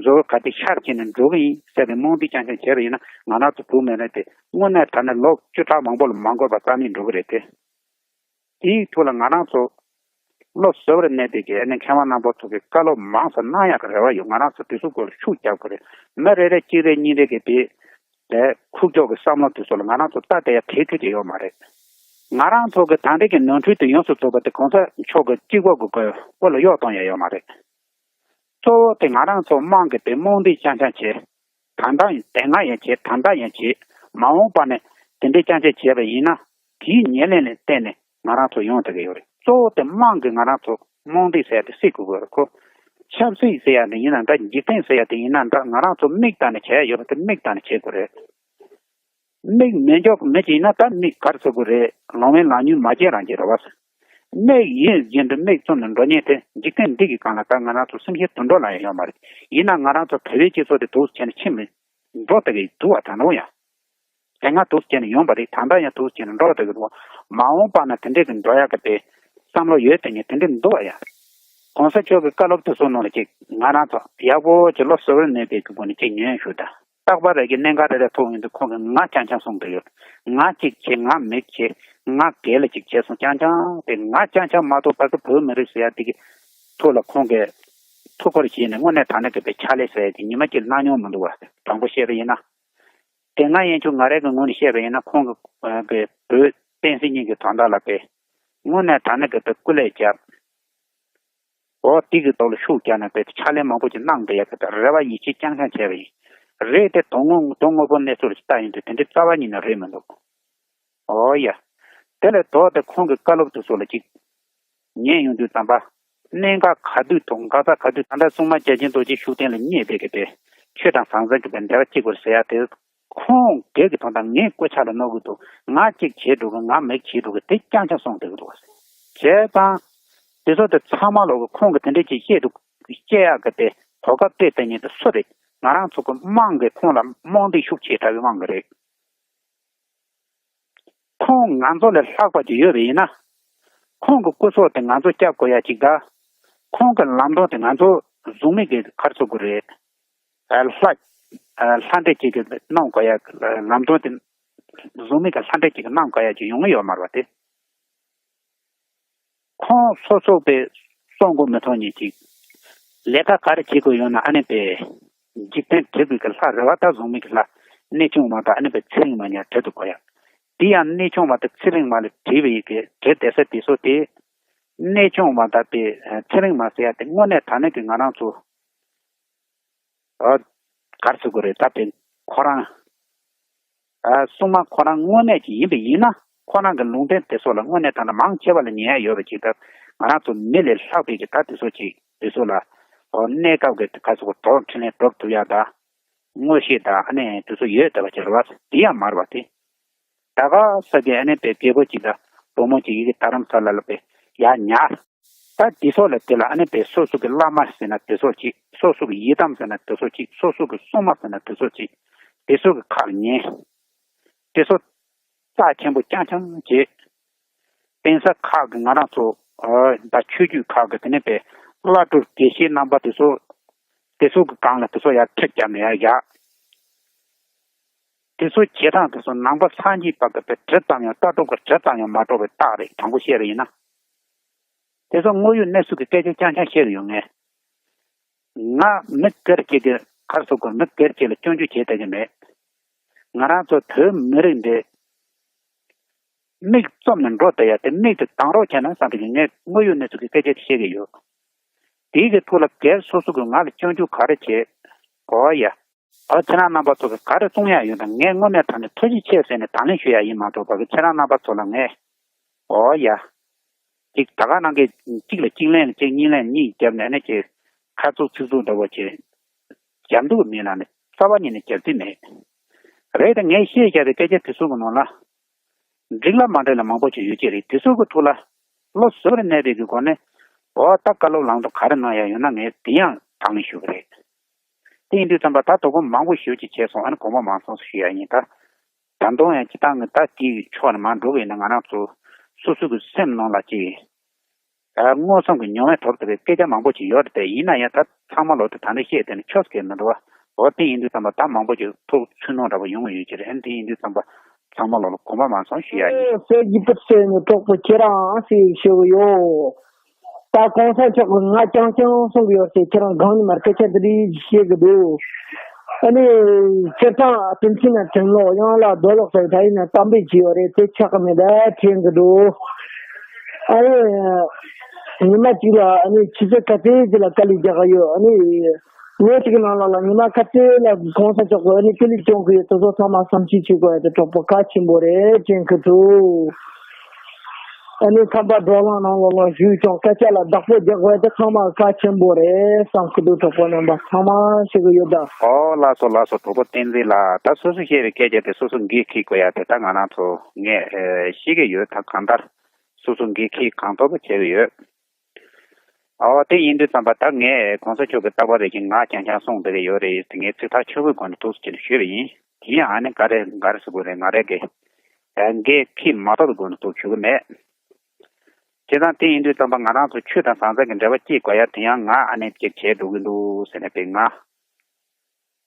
འཛོལ་ག་དེ་ཤར་ཕྱིན་ནས་འགྲོ་གི་ཡིན་ཟེར་ཏེ་རྨོངས་དད་རྐྱང་རྐྱང་བྱས་པ་ཡིན་ན། ང་རང་ཚོ་བོད་མི་རིགས་དེ་དངོས་གནས་དྲང་གནས་ལོ་བཅུ་ཕྲག་མང་པོ་ལ་མ་འགོར་བར་རྩ་མེད་འགྲོ་གི་རེད་དེ། དེའི་ཐོག་ལ་ང་རང་ཚོ་བློ་གཟུ་བོར་གནས་པའི་གི་ཨ་ནི་མཁས་དབང་རྣམ་པ་ཚོ་གི་བཀའ་སློབ་མང་ཙམ་གནང་ཡག་གི་རེ་བ་ཡོད། ང་རང་ཚོ་དེ་ཚོ་སྐོར་ལ་ཤུགས་རྒྱབ་དགོས་རེད། མི་རེ་རེ་གཅིག་རེ་གཉིས་རེ་གི་དེ་དེ་ཁུག་ཀྱོག་གི་བསམ་བློ་དེ་ཚོ་ལ་ང་རང་ཚོ་ལྟ་བསྡད་ཡ་གལ་ཆེ་ཅིག་ཡོད་མ་རེད། ང་རང་ཚོ་གི་ད་ལྟའི་གི་ནོར་འཁྲུལ་དེ་ཡོངས་སུ་རྫོགས་པ་དེ་གོང་ས་མཆོག་གི་གཅིག་པོ་གི་སྐོར་བློ་ལ་གཡོག་གཏོང་ཡ་ཡོད་མ་རེད། གཙོ་བོ་དེ་ང་རང་ཚོ་དམངས་ཀྱི་དཔེ་རྨོངས་དད་རྐྱང་རྐྱང་བྱས། ད་ལྟ་ཡང་དེ་སྔ་ཡང་བྱས། ད་ལྟ་ཡང་བྱས། མ་འོངས་པ་ནས་དེ་འདྲའི་རྐྱང་རྐྱང་བྱས་པ་ཡིན་ན། དེའི་ཉེར་ལེན་ལ་བརྟེན་ནས་ང་རང་ཚོ་ཡོང་བསྡད་ཀྱི་ཡོད་རེད། གཙོ་བོ་དེ་དམངས་ཀྱིས་ང་རང་ཚོ་རྨོངས་དད་ཟེར་ཡ་དེ་སེལ་དགོས་ཀྱི་ཡོད་རེད་ཁོ། ཆབ་སྲིད་ཟེར་ཡ་དེ་ཡིན་ན་འདྲ། འཇིག་རྟེན་ཟེར་ཡ་དེ་ཡིན་ན་འདྲ། ང་རང་ཚོ་མིག་ལྟ་ནས་བྱས་ཡོད་པ་དེ་མིག་ལྟ་ནས་བྱེད་དགོས་རེད། མིག་མེད་འཇོག་གི་མི་ཅིག་ཡིན་ན་ད་མིག་ག་རེ་བཟོ་དགོས་རེད། ལོང་བའི་ལག་ཉུལ་མ་བྱེད་རང་བྱེད་རེད་བ། མིག་ཡིན་བཞིན་དུ་མིག་བཙུམ་ནས་འགྲོ་ཉེན་དེ་འཇིག་རྟེན་འདི་གི་སྒང་ལ་ད་ང་རང་ཚོ་སེམས་ཤེས་དུད་འགྲོ་ལ་ཡང་ཡོད་མ་རེད། ཡིན་ན་ང་རང་ཚོ་བོད་པའི་སྤྱི་ཚོགས་དེ་འདུག་བྱས་ནས་ཕྱིན་མི་འགྲོ་བསྡད་ཀྱི་འདུག་བ། ད་ནང་ཡང་དེ་སྔ་འདུག་བྱས་ནས་ཡོང་པ་རེད། ད་ལྟ་ཡང་འདུག་བྱས་ནས་འགྲོ་བསྡད་ཀྱི་འདུག་བ། མ་འོངས་པ་ན་དེ་འདྲས་ཀྱི་འགྲོ་ཡག་གི་དེ་བསམ་བློ་ཡོད་དེ་ངས་དེ་འདྲས་འདུག་བ་ཡ། གོང་ས་མཆོག་གི་བཀའ་སློབ་དེ་ཚོ་ནང་ལ་ཅིག་ང་རང་ཚོ་ཡག་པོ་ཅིག་བློ་གསལ་པོ་མེད་པའི་གི་སྒོ་ནས་ཅིག་ཉན་ཞུ་ད། རྟག་པར་རེ་གི་གནད་འགག་རེ་རེ་ཐུག་ཡོང་དུས་ཁོང་གིས་ང་རྐྱང་རྐྱང་གསུངས་བསྡད་ཡོད། ང་གཅིག་བྱེད། ང་མི་བྱེད། ང་སྒེར་ལ་གཅིག་བྱེད་གསུངས། རྐྱང་རྐྱང་དེ་ང་རྐྱང་རྐྱང་མ་གཏོགས་ཕ་གི་བོད་མི་རིགས་ཟེར་ཡ་དེ་གི་ཐོག་ལ་ཁོང་གིས་ཐུགས་ཁུར་བཞེས་ནས་དངོས་གནས་དྲང་གནས་གི་པའི་ཕྱག་ལས་ཟེར་ཡ་དེ་ཉི་མ་གཅིག་གནང་མྱོང་མི་འདུག་བ། དྲང་པོ་བཤད་པ་ཡིན་ན། དེ་སྔ་ཡན་ཆོད་ང་རང་གི་ངོས་ནས་བཤད་པ་ཡིན་ན་ཁོང་གི་པའི་བོད་བསྟན་སྲིད་གཉིས་ཀྱི་དོན་དག་ལ་པའི་དངོས་གནས་དྲང་གནས་གི་པའི་སྐུ་ལས་བརྒྱབ། འོ་དེ་གི་ཐོག་ལ་ཤུགས་རྒྱག་ནས་དཔེ་ཕྱག་ལས་མང་པོ་ཅིག་གནང་བསྡད་ཡག་གི་རེ་བ་ཡིད་ཆེས་རྐྱང་རྐྱང་བྱས་པ་ཡིན། རེད་དེ་དོན་དངོས་དོན་དངོས་པོ་གནས་ཚུལ་ལ་ཅིག་ལྟ་ཡིན་དུས་དེ་འདྲའི་རྩ་བ་ཉིད་ནས་རེད་མི་འདུག་འོ་ཡ། དེ་ལས་ལྡོག་སྟེ་ཁོང་གི་བཀའ་སློབ་དེ་ཚོ་ལ་ཅིག་ཉན་ཡོང་དུས་ཙམ་པ། གནད་འགག་ག་དུས་ཐོག་འགག་རྩ་ག་དུས་ད་ལྟ་སྲུང་མ་བརྒྱ་བྱིན་རྡོ་རྗེ་ཤུགས་ལྡན་ལ་བསྙད་པའི་གི་དེ་ཆོས་དང་ཟང་ཟིང་གི་དེ་འབྲེལ་བ་གཅིག་པར་ཟེར་ཡ་དེ། ཁོང་སྒེར་གྱི་དོན་དག་ངས་སྐུ་ཕྱག་ལ་གནང་གི་འདུག་ང་གཅིག་བྱེད་འགྲོ་གི། ང་མི་བྱེད་འགྲོ་གི་དེ་རྐྱང་རྐྱང་གསུངས་བསྡད་ཀྱི་འདུག་བ། བྱས་ཙང་། དེ་ཚོ་དེ་ཚང་མ་ལོག་གི་ཁོང་གི་དེ་འདྲས་ཅིག་བཤད་འདུག་བཤད་ཡག་གི་དེ་གོ་སྐབས་སྤྲད་བསྡད་མཁན་དེ་སུ་རེད། ང་རང་ཚོ་གི་དམངས་ཀྱིས་ཁོང་ལ་རྨོངས་དད་ཤུགས་ཆེ་དྲགས་པའི་དབང་གིས་རེད། ཁོང་ང་ཚོ་ལས་ལྷག་པ་ཅིག་ཡོད་པ་ཡིན་ན། ཁོང་གི་སྐུ་སྲོག་དེ་ང་ཚོ་སྐྱབས་དགོས་ཡ་ཅིག་དང་། ཁོང་གི་ལམ་སྟོན་དེ་ང་ཚོ་གཟུགས་མེད་ཀྱི་ག་རེ་ཟེར་དགོས་རེད། ལྷ་ལྷ་འདྲེ་ཅིག་གི་གནང་དགོས་ཡ། ལམ་སྟོན་དེ་གཟུགས་མེད་ཀྱི་ལྷ་འདྲེ་ཅིག་གི་གནང་དགོས་ཡ་ཅིག་ཡོང་གི་ཡོད་མ་རེད་བ་དེ། ཁོང་སོ་སོ་པའི་སྲོག་མགོ་མི་ཐོན་ཉིན་ཅིག་ལས་ཀ་ག་རེ་བྱེད་དགོས་ཡོད་ན་ཨ་ནི་པའི་འཇིག་རྟེན་དྲི་དགོས་ཀྱི་ལྷ་རེད་བ། ད་གཟུགས་མེད་ཀྱི་ལྷ་གནས་ཆུང་བ་དང་ཨ་ནི་པའི་ཚེ་རིང་མ་གཉིས་དྲི་དུ་གོ་ཡ། དེ་ཡང་གནས་ཆུང་བ་དང་ཚེ་རིང་མ་ལ་དྲི་བའི་གི་དྲི་བསྡད་ས་དེ་ཚོ་དེ། གནས་ཆུང་བ་དང་པའི་ཚེ་རིང་མ་ཟེར་ཡ་དེ་དངོས་གནས་དྲང་གནས་ཀྱི་ང་རང་ཚོ། ཨ། ག་རེ་ཟེར་དགོས་རེད། ད་དཔེ་ཁོ་རང་། ཨ། སྲུང་མ་ཁོ་རང་དངོས་གནས་ཀྱི་ཡིན་པ་ཡིན་ན། ཁོ་རང་གི་ལུང་བསྟན་དེ་ཚོ་ལ་དངོས་གནས་ད་ནི་མང་ཆེ་བ་ལ་ཉན་ཡ་ཡོད་པ་ཅིག་ད་ང་རང་ཚོ་མི་ལས་ལྷག་པའི་གི་ད་དེ་ཚོ་ཅིག་དེ་ཚོ་ལ། ཨོ། གནས་སྐབས་ཀྱི་ག་ཚོད་གྲོགས་འཕྲིན་ལས་སྒྲུབ་ཐུབ་ཡ་ད། མངོན་ཤེས་ད་ཨ་ནི་དེ་ཚོ་ཡོད་བསྡད་པ་ཅིག་རེད་བ། དེ་ཡང་མ་རེད་བ་དེ། ད་ག་ས་གི་ཨ་ནི་པའི་རྒད་པོ་ཅིག་དང་བུ་མོ་ཅིག་ཡི་གེ་རྡ་རམ་ས་ལ་ལ་པའི་ཡར་ཉར། ད་དེ་ཚོ་ལ་དེ་ལ་ཨ་ནི་པའི་སོ་སོ་གི་བླ་མ་ཟེར་ན་དེ་ཚོ་ཅིག་སོ་སོ་གི་ཡི་དམ་ཟེར་ན་དེ་ཚོ་ཅིག་སོ་སོ་གི་སྲུང་མ་ཟེར་ན་དེ་ཚོ་ཅིག་དེ་ཚོ་གི་ཁ་ལ་ཉན། དེ་ཚོ་རྩ་ཆེན་པོ་རྐྱང་རྐྱང་བྱེད། གདན་ས་ཁག་གི་ང་རང་ཚོ། ཨ། ད་ཆོས་བརྒྱུད་ཁག་གི་དེ་ནས་པའི་བླ་སྤྲུལ་དགེ་བཤེས་རྣམ་པ་དེ་ཚོ། དེ་ཚོ་གི་སྒང་ལ་དེ་ཚོ་ཡར་ཁྲིད་བརྒྱབ་ནས་ཡར་བཞག་དེ་ཚོ་བྱེད་སྟངས་དེ་ཚོ་ནང་པ་སངས་རྒྱས་པ་གི་པའི་དྲི་ཙམ་ཡང་ལྟ་གྲུབ་ཀྱི་དྲི་ཙམ་ཡང་མ་གྲུབ་པའི་རྟགས་རེད། དྲང་པོ་བཤད་པ་ཡིན་ན། དེ་ཚོ་དངོས་ཡོད་གནས་ཚུལ་གྱི་སྐད་ཆ་རྐྱང་རྐྱང་བཤད་ཀྱི་ཡོད། ངས། ང་མི་སྒེར་གཅིག་གི་ག་རེ་ཟེར་དགོས། མི་སྒེར་གཅིག་ལ་སྐྱོན་བརྗོད་བྱེད་བསྡད་ཀྱི་མེད། ང་རང་ཚོ་བོད་མི་རིགས་འདི་མིག་བཙུམ་ནས་འགྲོ་བསྡད་ཡ་དེ། མིག་དེ་གདངས་རོགས་བྱས་ན་བསམ་པའི་ངས་དངོས་ཡོད་གནས་ཚུལ་གྱི་སྐད་ཆ་དེ་བཤད་ཀྱི་ཡོད། དེའི་གི་ཐོག་ལ་སྒེར་སོ་སོ་གི་ང་ལ་སྐྱོན་བརྗོད་ག་རེ་བྱེད། ཨོ་ཡ། ཨ། ཁྱེད་རང་རྣམ་པ་ཚོ་གི་ག་རེ་གསུང་ཡ་ཡོད་ན་ངས་དངོས་གནས་དྲང་གནས་ཐུགས་རྗེ་ཆེ་ཟེར་ནས་དང་ལེན་ཞུ་ཡ་ཡིན་མ་གཏོགས་ཕ་གི་ཁྱེད་རང་རྣམ་པ་ཚོ་ལ་ངས། ཨོ་ཡ། གཅིག་ད་ག་ནང་གི་གཅིག་ལ་གཅིག་ལན་གཅིག་གཉིས་ལན་གཉིས་བརྒྱབ་ནས་ནི་ཅིག་ཁ་ཚུགས་ཚིག་ཚུགས་འདྲ་བོ་ཅིག་རྒྱབ་འདུག་མིན་ན་ནི་རྩ་བ་ཉིད་ནས་རྒྱབ་རྩིས་མེད། རེད་དེ་ངས་བཤད་བཞག་པའི་སྐད་ཆ་དེ་ཚོ་གི་ནང་ལ། འགྲིག་ལ་མ་འགྲིག་ལ་མང་པོ་ཅིག་ཡོད་ཀྱི་རེད། དེ་ཚོ་གི་ཐོག་ལ་བློ་གཟུ་བོར་གནས་པའི་གི་སྒོ་ནས། འོ་ད་བཀའ་སློབ་ལམ་སྟོན་ག་རེ་གནང་ཡ་ཡོད་ན་ངས་དེ་ཡང་དང་ལེན་ཞུ་གི་རེད། དེ་ཡིན་དུས་ཙམ་པ་ད་དོ་དགོང་མང་པོ་ཞེ་པོ་ཅིག་བྱས་སོང་། ཨ་ནི་དགོངས་པ་མ་ཚོམས་ཞུ་ཡ་ཡིན་ད། ད་དུང་ཡང་སྤྱིར་བཏང་གི་ད་དེའི་ཕྱོགས་ནས་མར་འགྲོ་གི་ཡིན་ན་ང་རང་ཚོ་སོ་སོ་གི་སེམས་ནང་ལ་ཅིག་ཨ། མངོན་སུམ་གྱི་མྱོང་བའི་ཐོག་ཏུ་བའི་སྐད་ཆ་མང་པོ་ཅིག་ཡོད་རེད་དེ། ཡིན་ན་ཡང་ད་ཚང་མ་ལོག་དེ་ད་འདྲ་བཤད་དེ་ནི་ཆོས་སྐད་མི་འགྲོ་བ། འོ་དེ་ཡིན་དུས་ཙམ་པ་ད་མང་པོ་ཅིག་ཐུགས་ཚུར་སྣང་འདྲ་པོ་ཡོང་གི་ཡོད་ཀྱི་རེད། ཨ་ནི་དེ་ཡིན་དུས་ཙམ་པ་ཚང་མ་ལོག་ལ་དགོངས་པ་མ་ཚོམས་ཞུ་ཡ་ཡིན། ཨེ། གསེར་གྱི་པུར་ཟེར་ནས་གྲོགས་པོ་ཁྱེད་རང་ཟེར་ཞུ་གི་ཡོད། ད་གོང་ས་མཆོག་གིས་ང་རྐྱང་རྐྱང་གསུང་གི་ཡོད་ཟེར། ཁྱེད་རང་སྒང་ནས་མར་སྐད་ཆ་འདི་འདྲ་བཤད་གི་འདུག་ཨ་ནི་སྤྱིར་བཏང་དོན་ཚན་ན་དྲན་ལོག་གཡང་ལ་རྡོ་ལོག་ཟེར་ད་ཡིན་ན་གཏམ་དཔེ་ཅིག་ཡོད་རེད། དེ་ཆགས་གི་མེད་ད་དྲན་གི་འདུག་ཨ་ནི་ཉི་མ་གཅིག་ལ་ཨ་ནི་ཆུ་ཚོད་ག་ཚོད་ཅིག་ལ་དཀའ་ལས་རྒྱག་གི་ཡོད། ཨ་ནི། ལོ་གཅིག་གི་ནང་ལ་ལ་ཉི་མ་ཁ་ཤས་ལ་གོང་ས་མཆོག་གིས་ཨ་ནི་ཀི་ལིག་སྐྱོང་གི་ཡོད། དེ་ཚོ་ཚང་མ་བསམ་ཤེས་བྱེད་དགོས་ཡ་དེ་གྲོགས་པོ་གལ་ཆེན་པོ་རེད། ཅན་ཁི་ཀྲུའུ། ཨ་ནི་ཁམས་པ་བགྲོ་གླེང་ནང་ལ་ལ་ཞུས་ཀྱང་སྐད་ཆ་ལ་བདག་པོ་རྒྱག་དགོས་ཡ་དེ་ཚང་མ་གལ་ཆེན་པོ་རེད་བསམ་གི་འདུག་གྲོགས་པོ་རྣམ་པ་ཚང་མ་ཤེས་གི་ཡོད་ད། ཨོ་ལགས་སོ་ལགས་སོ། གྲོགས་པོ་བསྟན་འཛིན་ལགས། ད་སོ་སོ་བཤད་པའི་སྐད་ཆ་དེ་སོ་སོ་འགན་འཁྱེར་དགོས་ཡ་དེ་ད་ང་རང་ཚོ་ངས་ཤེས་གི་ཡོད། ད་གང་ལྟར་སོ་སོ་འགན་འཁྱེར་གང་ཐུབ་བྱེད་གི་ཡོད། ཨོ་དེ་ཡིན་དུས་ཙམ་པ་ད་ངས་གོང་ས་མཆོག་གི་ལྟ་བ་རེ་བཞིན་ང་རྐྱང་རྐྱང་གསུངས་བསྡད་ཀྱི་ཡོད་རེད། དེ་ངས་ཚིག་ཐག་ཆོད་པོའི་སྒོ་ནས་ཐུགས་སུ་ཆེ་ནས་ཞུས་པ་ཡིན། དེ་ཡང་ཨ་ནི་ག་རེ་ག་རེ་ཟེར་དགོས་རེད། ང་རེ་གི་འགན་འཁྱེར་མ་ཐུབ་པའི་སྒོ་ནས་ཐུགས་ཆོད་གི་མེད། བྱས་ཙང་དེ་ཡིན་དུས་ཙམ་པ་ང་རང་ཚོ་ཆོས་དང་ཟང་ཟིང་གི་འབྲེལ་བ་སྐྱེལ་དགོས་ཡ་དེ་ཡང་ང་ཨ་ནི་ཅིག་བྱས་འགྲོ་གི་འདུག་ཟེར་ནས་པས་ང་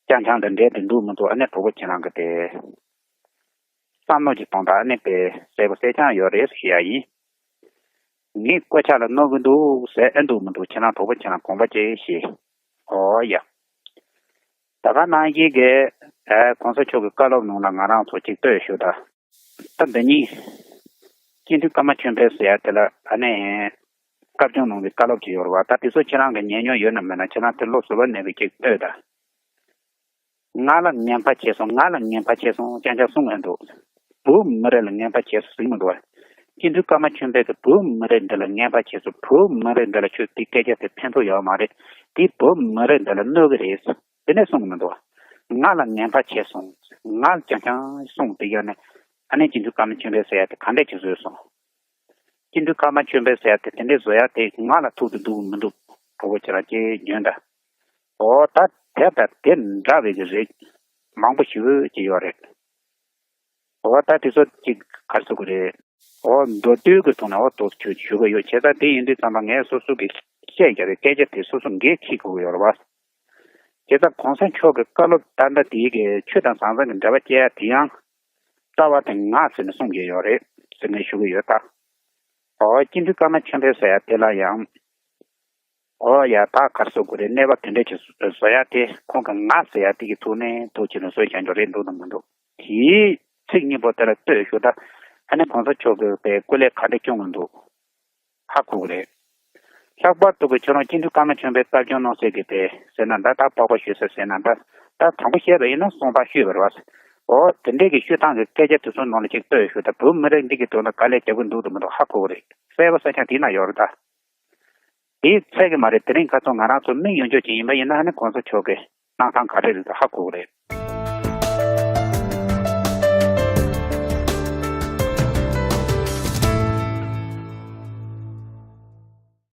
རྐྱང་རྐྱང་དང་འབྲེལ་དེ་འདུག་མི་འདུག་ཨ་ནི་གྲོགས་པོ་ཁྱེད་རང་གི་དེ་བསམ་མནོ་ཅིག་གཏོང་དང་། ཨ་ནི་པས་གསལ་པོ་གསལ་རྐྱང་ཡོད་རེད་ཞུ་ཡ་ཡིན། ངས་བཀོད་ཁྱབ་ལ་གནོད་གི་འདུག་ཟེར་ཨེ་འདུག་མི་འདུག་ཁྱེད་རང་གྲོགས་པོ་ཁྱེད་རང་དགོངས་པ་ཅིག་བཞེས། ཨོ་ཡ། ད་ག་ནང་བཞིན་གྱི་ཨ་གོང་ས་མཆོག་གི་བཀའ་སློབ་ནང་ལ་ང་རང་ཚོ་ཅིག་ལྟོས་ཞུ་ད། ད་འདི་ཉིད་སྤྱི་འཐུས་ཀརྨ་ཆོས་འཕེལ་ཟེར་ཡ་དེ་ལ་ཨ་ནི་བཀའ་བརྒྱུད་ནང་གི་བཀའ་སློབ་ཅིག་ཡོད་རེད་བ། ད་དེ་ཚོ་ཁྱེད་རང་གི་ཉན་མྱོང་ཡོད་ན་མེད་ན་ཁྱེད་རང་དེ་བློ་གཟུ་བོར་གནས་པའི་ཅིག་ལྟོས་ད། ང་ལ་ངན་པ་བྱས་སོང་། ང་ལ་ངན་པ་བྱས་སོང་རྐྱང་རྐྱང་གསུང་གི་འདུག་བོད་མི་རིགས་ལ་ངན་པ་བྱས་སོང་ཟེར་གི་མི་འདུག་བ། སྤྱི་འཐུས་ཀརྨ་ཆོས་འཕེལ་གྱིས་བོད་མི་རིགས་འདི་ལ་ངན་པ་བྱས་སོང་། བོད་མི་རིགས་འདི་ལ་ཁྱོད་དེ་སྐད་ཆ་དེ་ཕན་ཐོགས་ཡོད་མ་རེད། དེ་བོད་མི་རིགས་འདི་ལ་གནོད་གི་རེད། དེ་ནས་གསུང་གི་མི་འདུག་བ། ང་ལ་ངན་པ་བྱས་སོང་། ང་ལ་རྐྱང་རྐྱང་གསུང་དེ་ཡོད་ནས་ཨ་ནི་སྤྱི་འཐུས་ཀརྨ་ཆོས་འཕེལ་ཟེར་ཡ་དེ་ག་འདྲས་བྱས་བཟོས་སོང་། སྤྱི་འཐུས་ཀརྨ་ཆོས་འཕེལ་ཟེར་ཡ་དེ་དེ་འདྲས་བཟོ་ཡ་དེ་ང་ལ་ཐུག་ཏུ་འདུག་མི་འདུག་གྲོགས་པོ་ཁྱེད་རང་ཅིག་ཉོན་དང་། ཨོ་ད་དེ་དང་དེ་འདྲ་བའི་གི་རིགས་མང་པོ་ཞེ་པོ་ཅིག་ཡོད་རེད། ཨོ་ད་དེ་ཚོ་ཅིག་ག་རེ་ཟེར་དགོས་རེད། ཨོ་མདོ་སྟོད་ཀྱི་ཐོག་ནས་ཨོ་ཏོག་ཙམ་ཞུ་གི་ཡོད། བྱས་ཙང་དེ་ཡིན་དུས་ཙམ་པ་ངས་སོ་སོ་གི་བཤད་རྒྱ་བའི་སྐད་ཆ་དེ་སོ་སོ་འགན་འཁྱེར་དགོས་ཀྱི་ཡོད་རེད་བ། དེ་ལྟར་གོང་ས་མཆོག་གི་བཀའ་སློབ་ད་ལྟ་དེའི་གི་ཆོས་དང་ཟང་ཟིང་གི་འབྲེལ་བ་བཅད་ཡ་དེ་ཡང་རྩ་བ་དེ་ང་ཟེར་ནས་གསུང་གི་ཡོད་རེད་ཟེར་ངས་ཞུ་གི་ཡོད་ད། ཨོ་སྤྱི་འཐུས་ཀརྨ་ཆོས་འཕེལ་ཟེར་ཡ་དེ་ལ་ཡང་ཨོ་ཡ་ད་ག་རེ་ཟེར་དགོས་རེད། གནས་བབ་དེ་འདྲ་ཅིག་བཟོ་ཡ་དེ་ཁོང་གི་ང་ཟེར་ཡ་དེ་གི་ཐོག་ནས་ཐུགས་ཆེ་ནས་བཟོས་བཞག་རྒྱུ་རེད་འདུག་དང་མི་འདུག་དེའི་ཚིག་གཉིས་པོ་དེ་ལ་ལྟོས་ཞུ་ད། ཨ་ནི་གོང་ས་མཆོག་གིས་པའི་སྐུ་ལས་ག་འདྲ་སྐྱོང་གི་འདུག་ཧ་གོ་གི་རེད། ལྷག་པར་དུ་གི་ཁྱོད་རང་སྤྱི་འཐུས་ཀརྨ་ཆོས་འཕེལ་བཀའ་བརྒྱུད་ནང་གསེས་ཀྱི་དེ་ཟེར་ན་འདྲ། ད་དཔོག་པ་ཞུས་ཟེར་ཟེར་ན་འདྲ། ད་དྲང་པོ་བཤད་པ་ཡིན་ན་གསུངས་པ་ཤོད་པ་རེད་བ། འོ་དེ་འདྲས་ཀྱི་ཤོད་སྟངས་ཀྱི་སྐད་ཆ་དེ་ཚོ་ནང་ལ་ཅིག་ལྟོས་ཞུ་ད། བོད་མི་རིགས་འདི་གི་དོན་ལ་དཀའ་ལས་རྒྱབ་ཀྱི་འདུག་དང་མི་འདུག་ཧ་གོ་གི་རེད། གསལ་པོ་གསལ་རྐྱང་དེའི་ནང་ཡོད་རེད་ད། དེའི་ཚད་ཀྱི་མ་རེད། དེ་རིང་ཁ་སང་ང་རང་ཚོ་མིག་ཡོང་ཆོག་ཅིག་ཡིན་པ་ཡིན་ན་ཨ་ནི་གོང་ས་མཆོག་གི་གནང་སྟངས་ག་རེ་རེད་ད་ཧ་གོ་གི་རེད།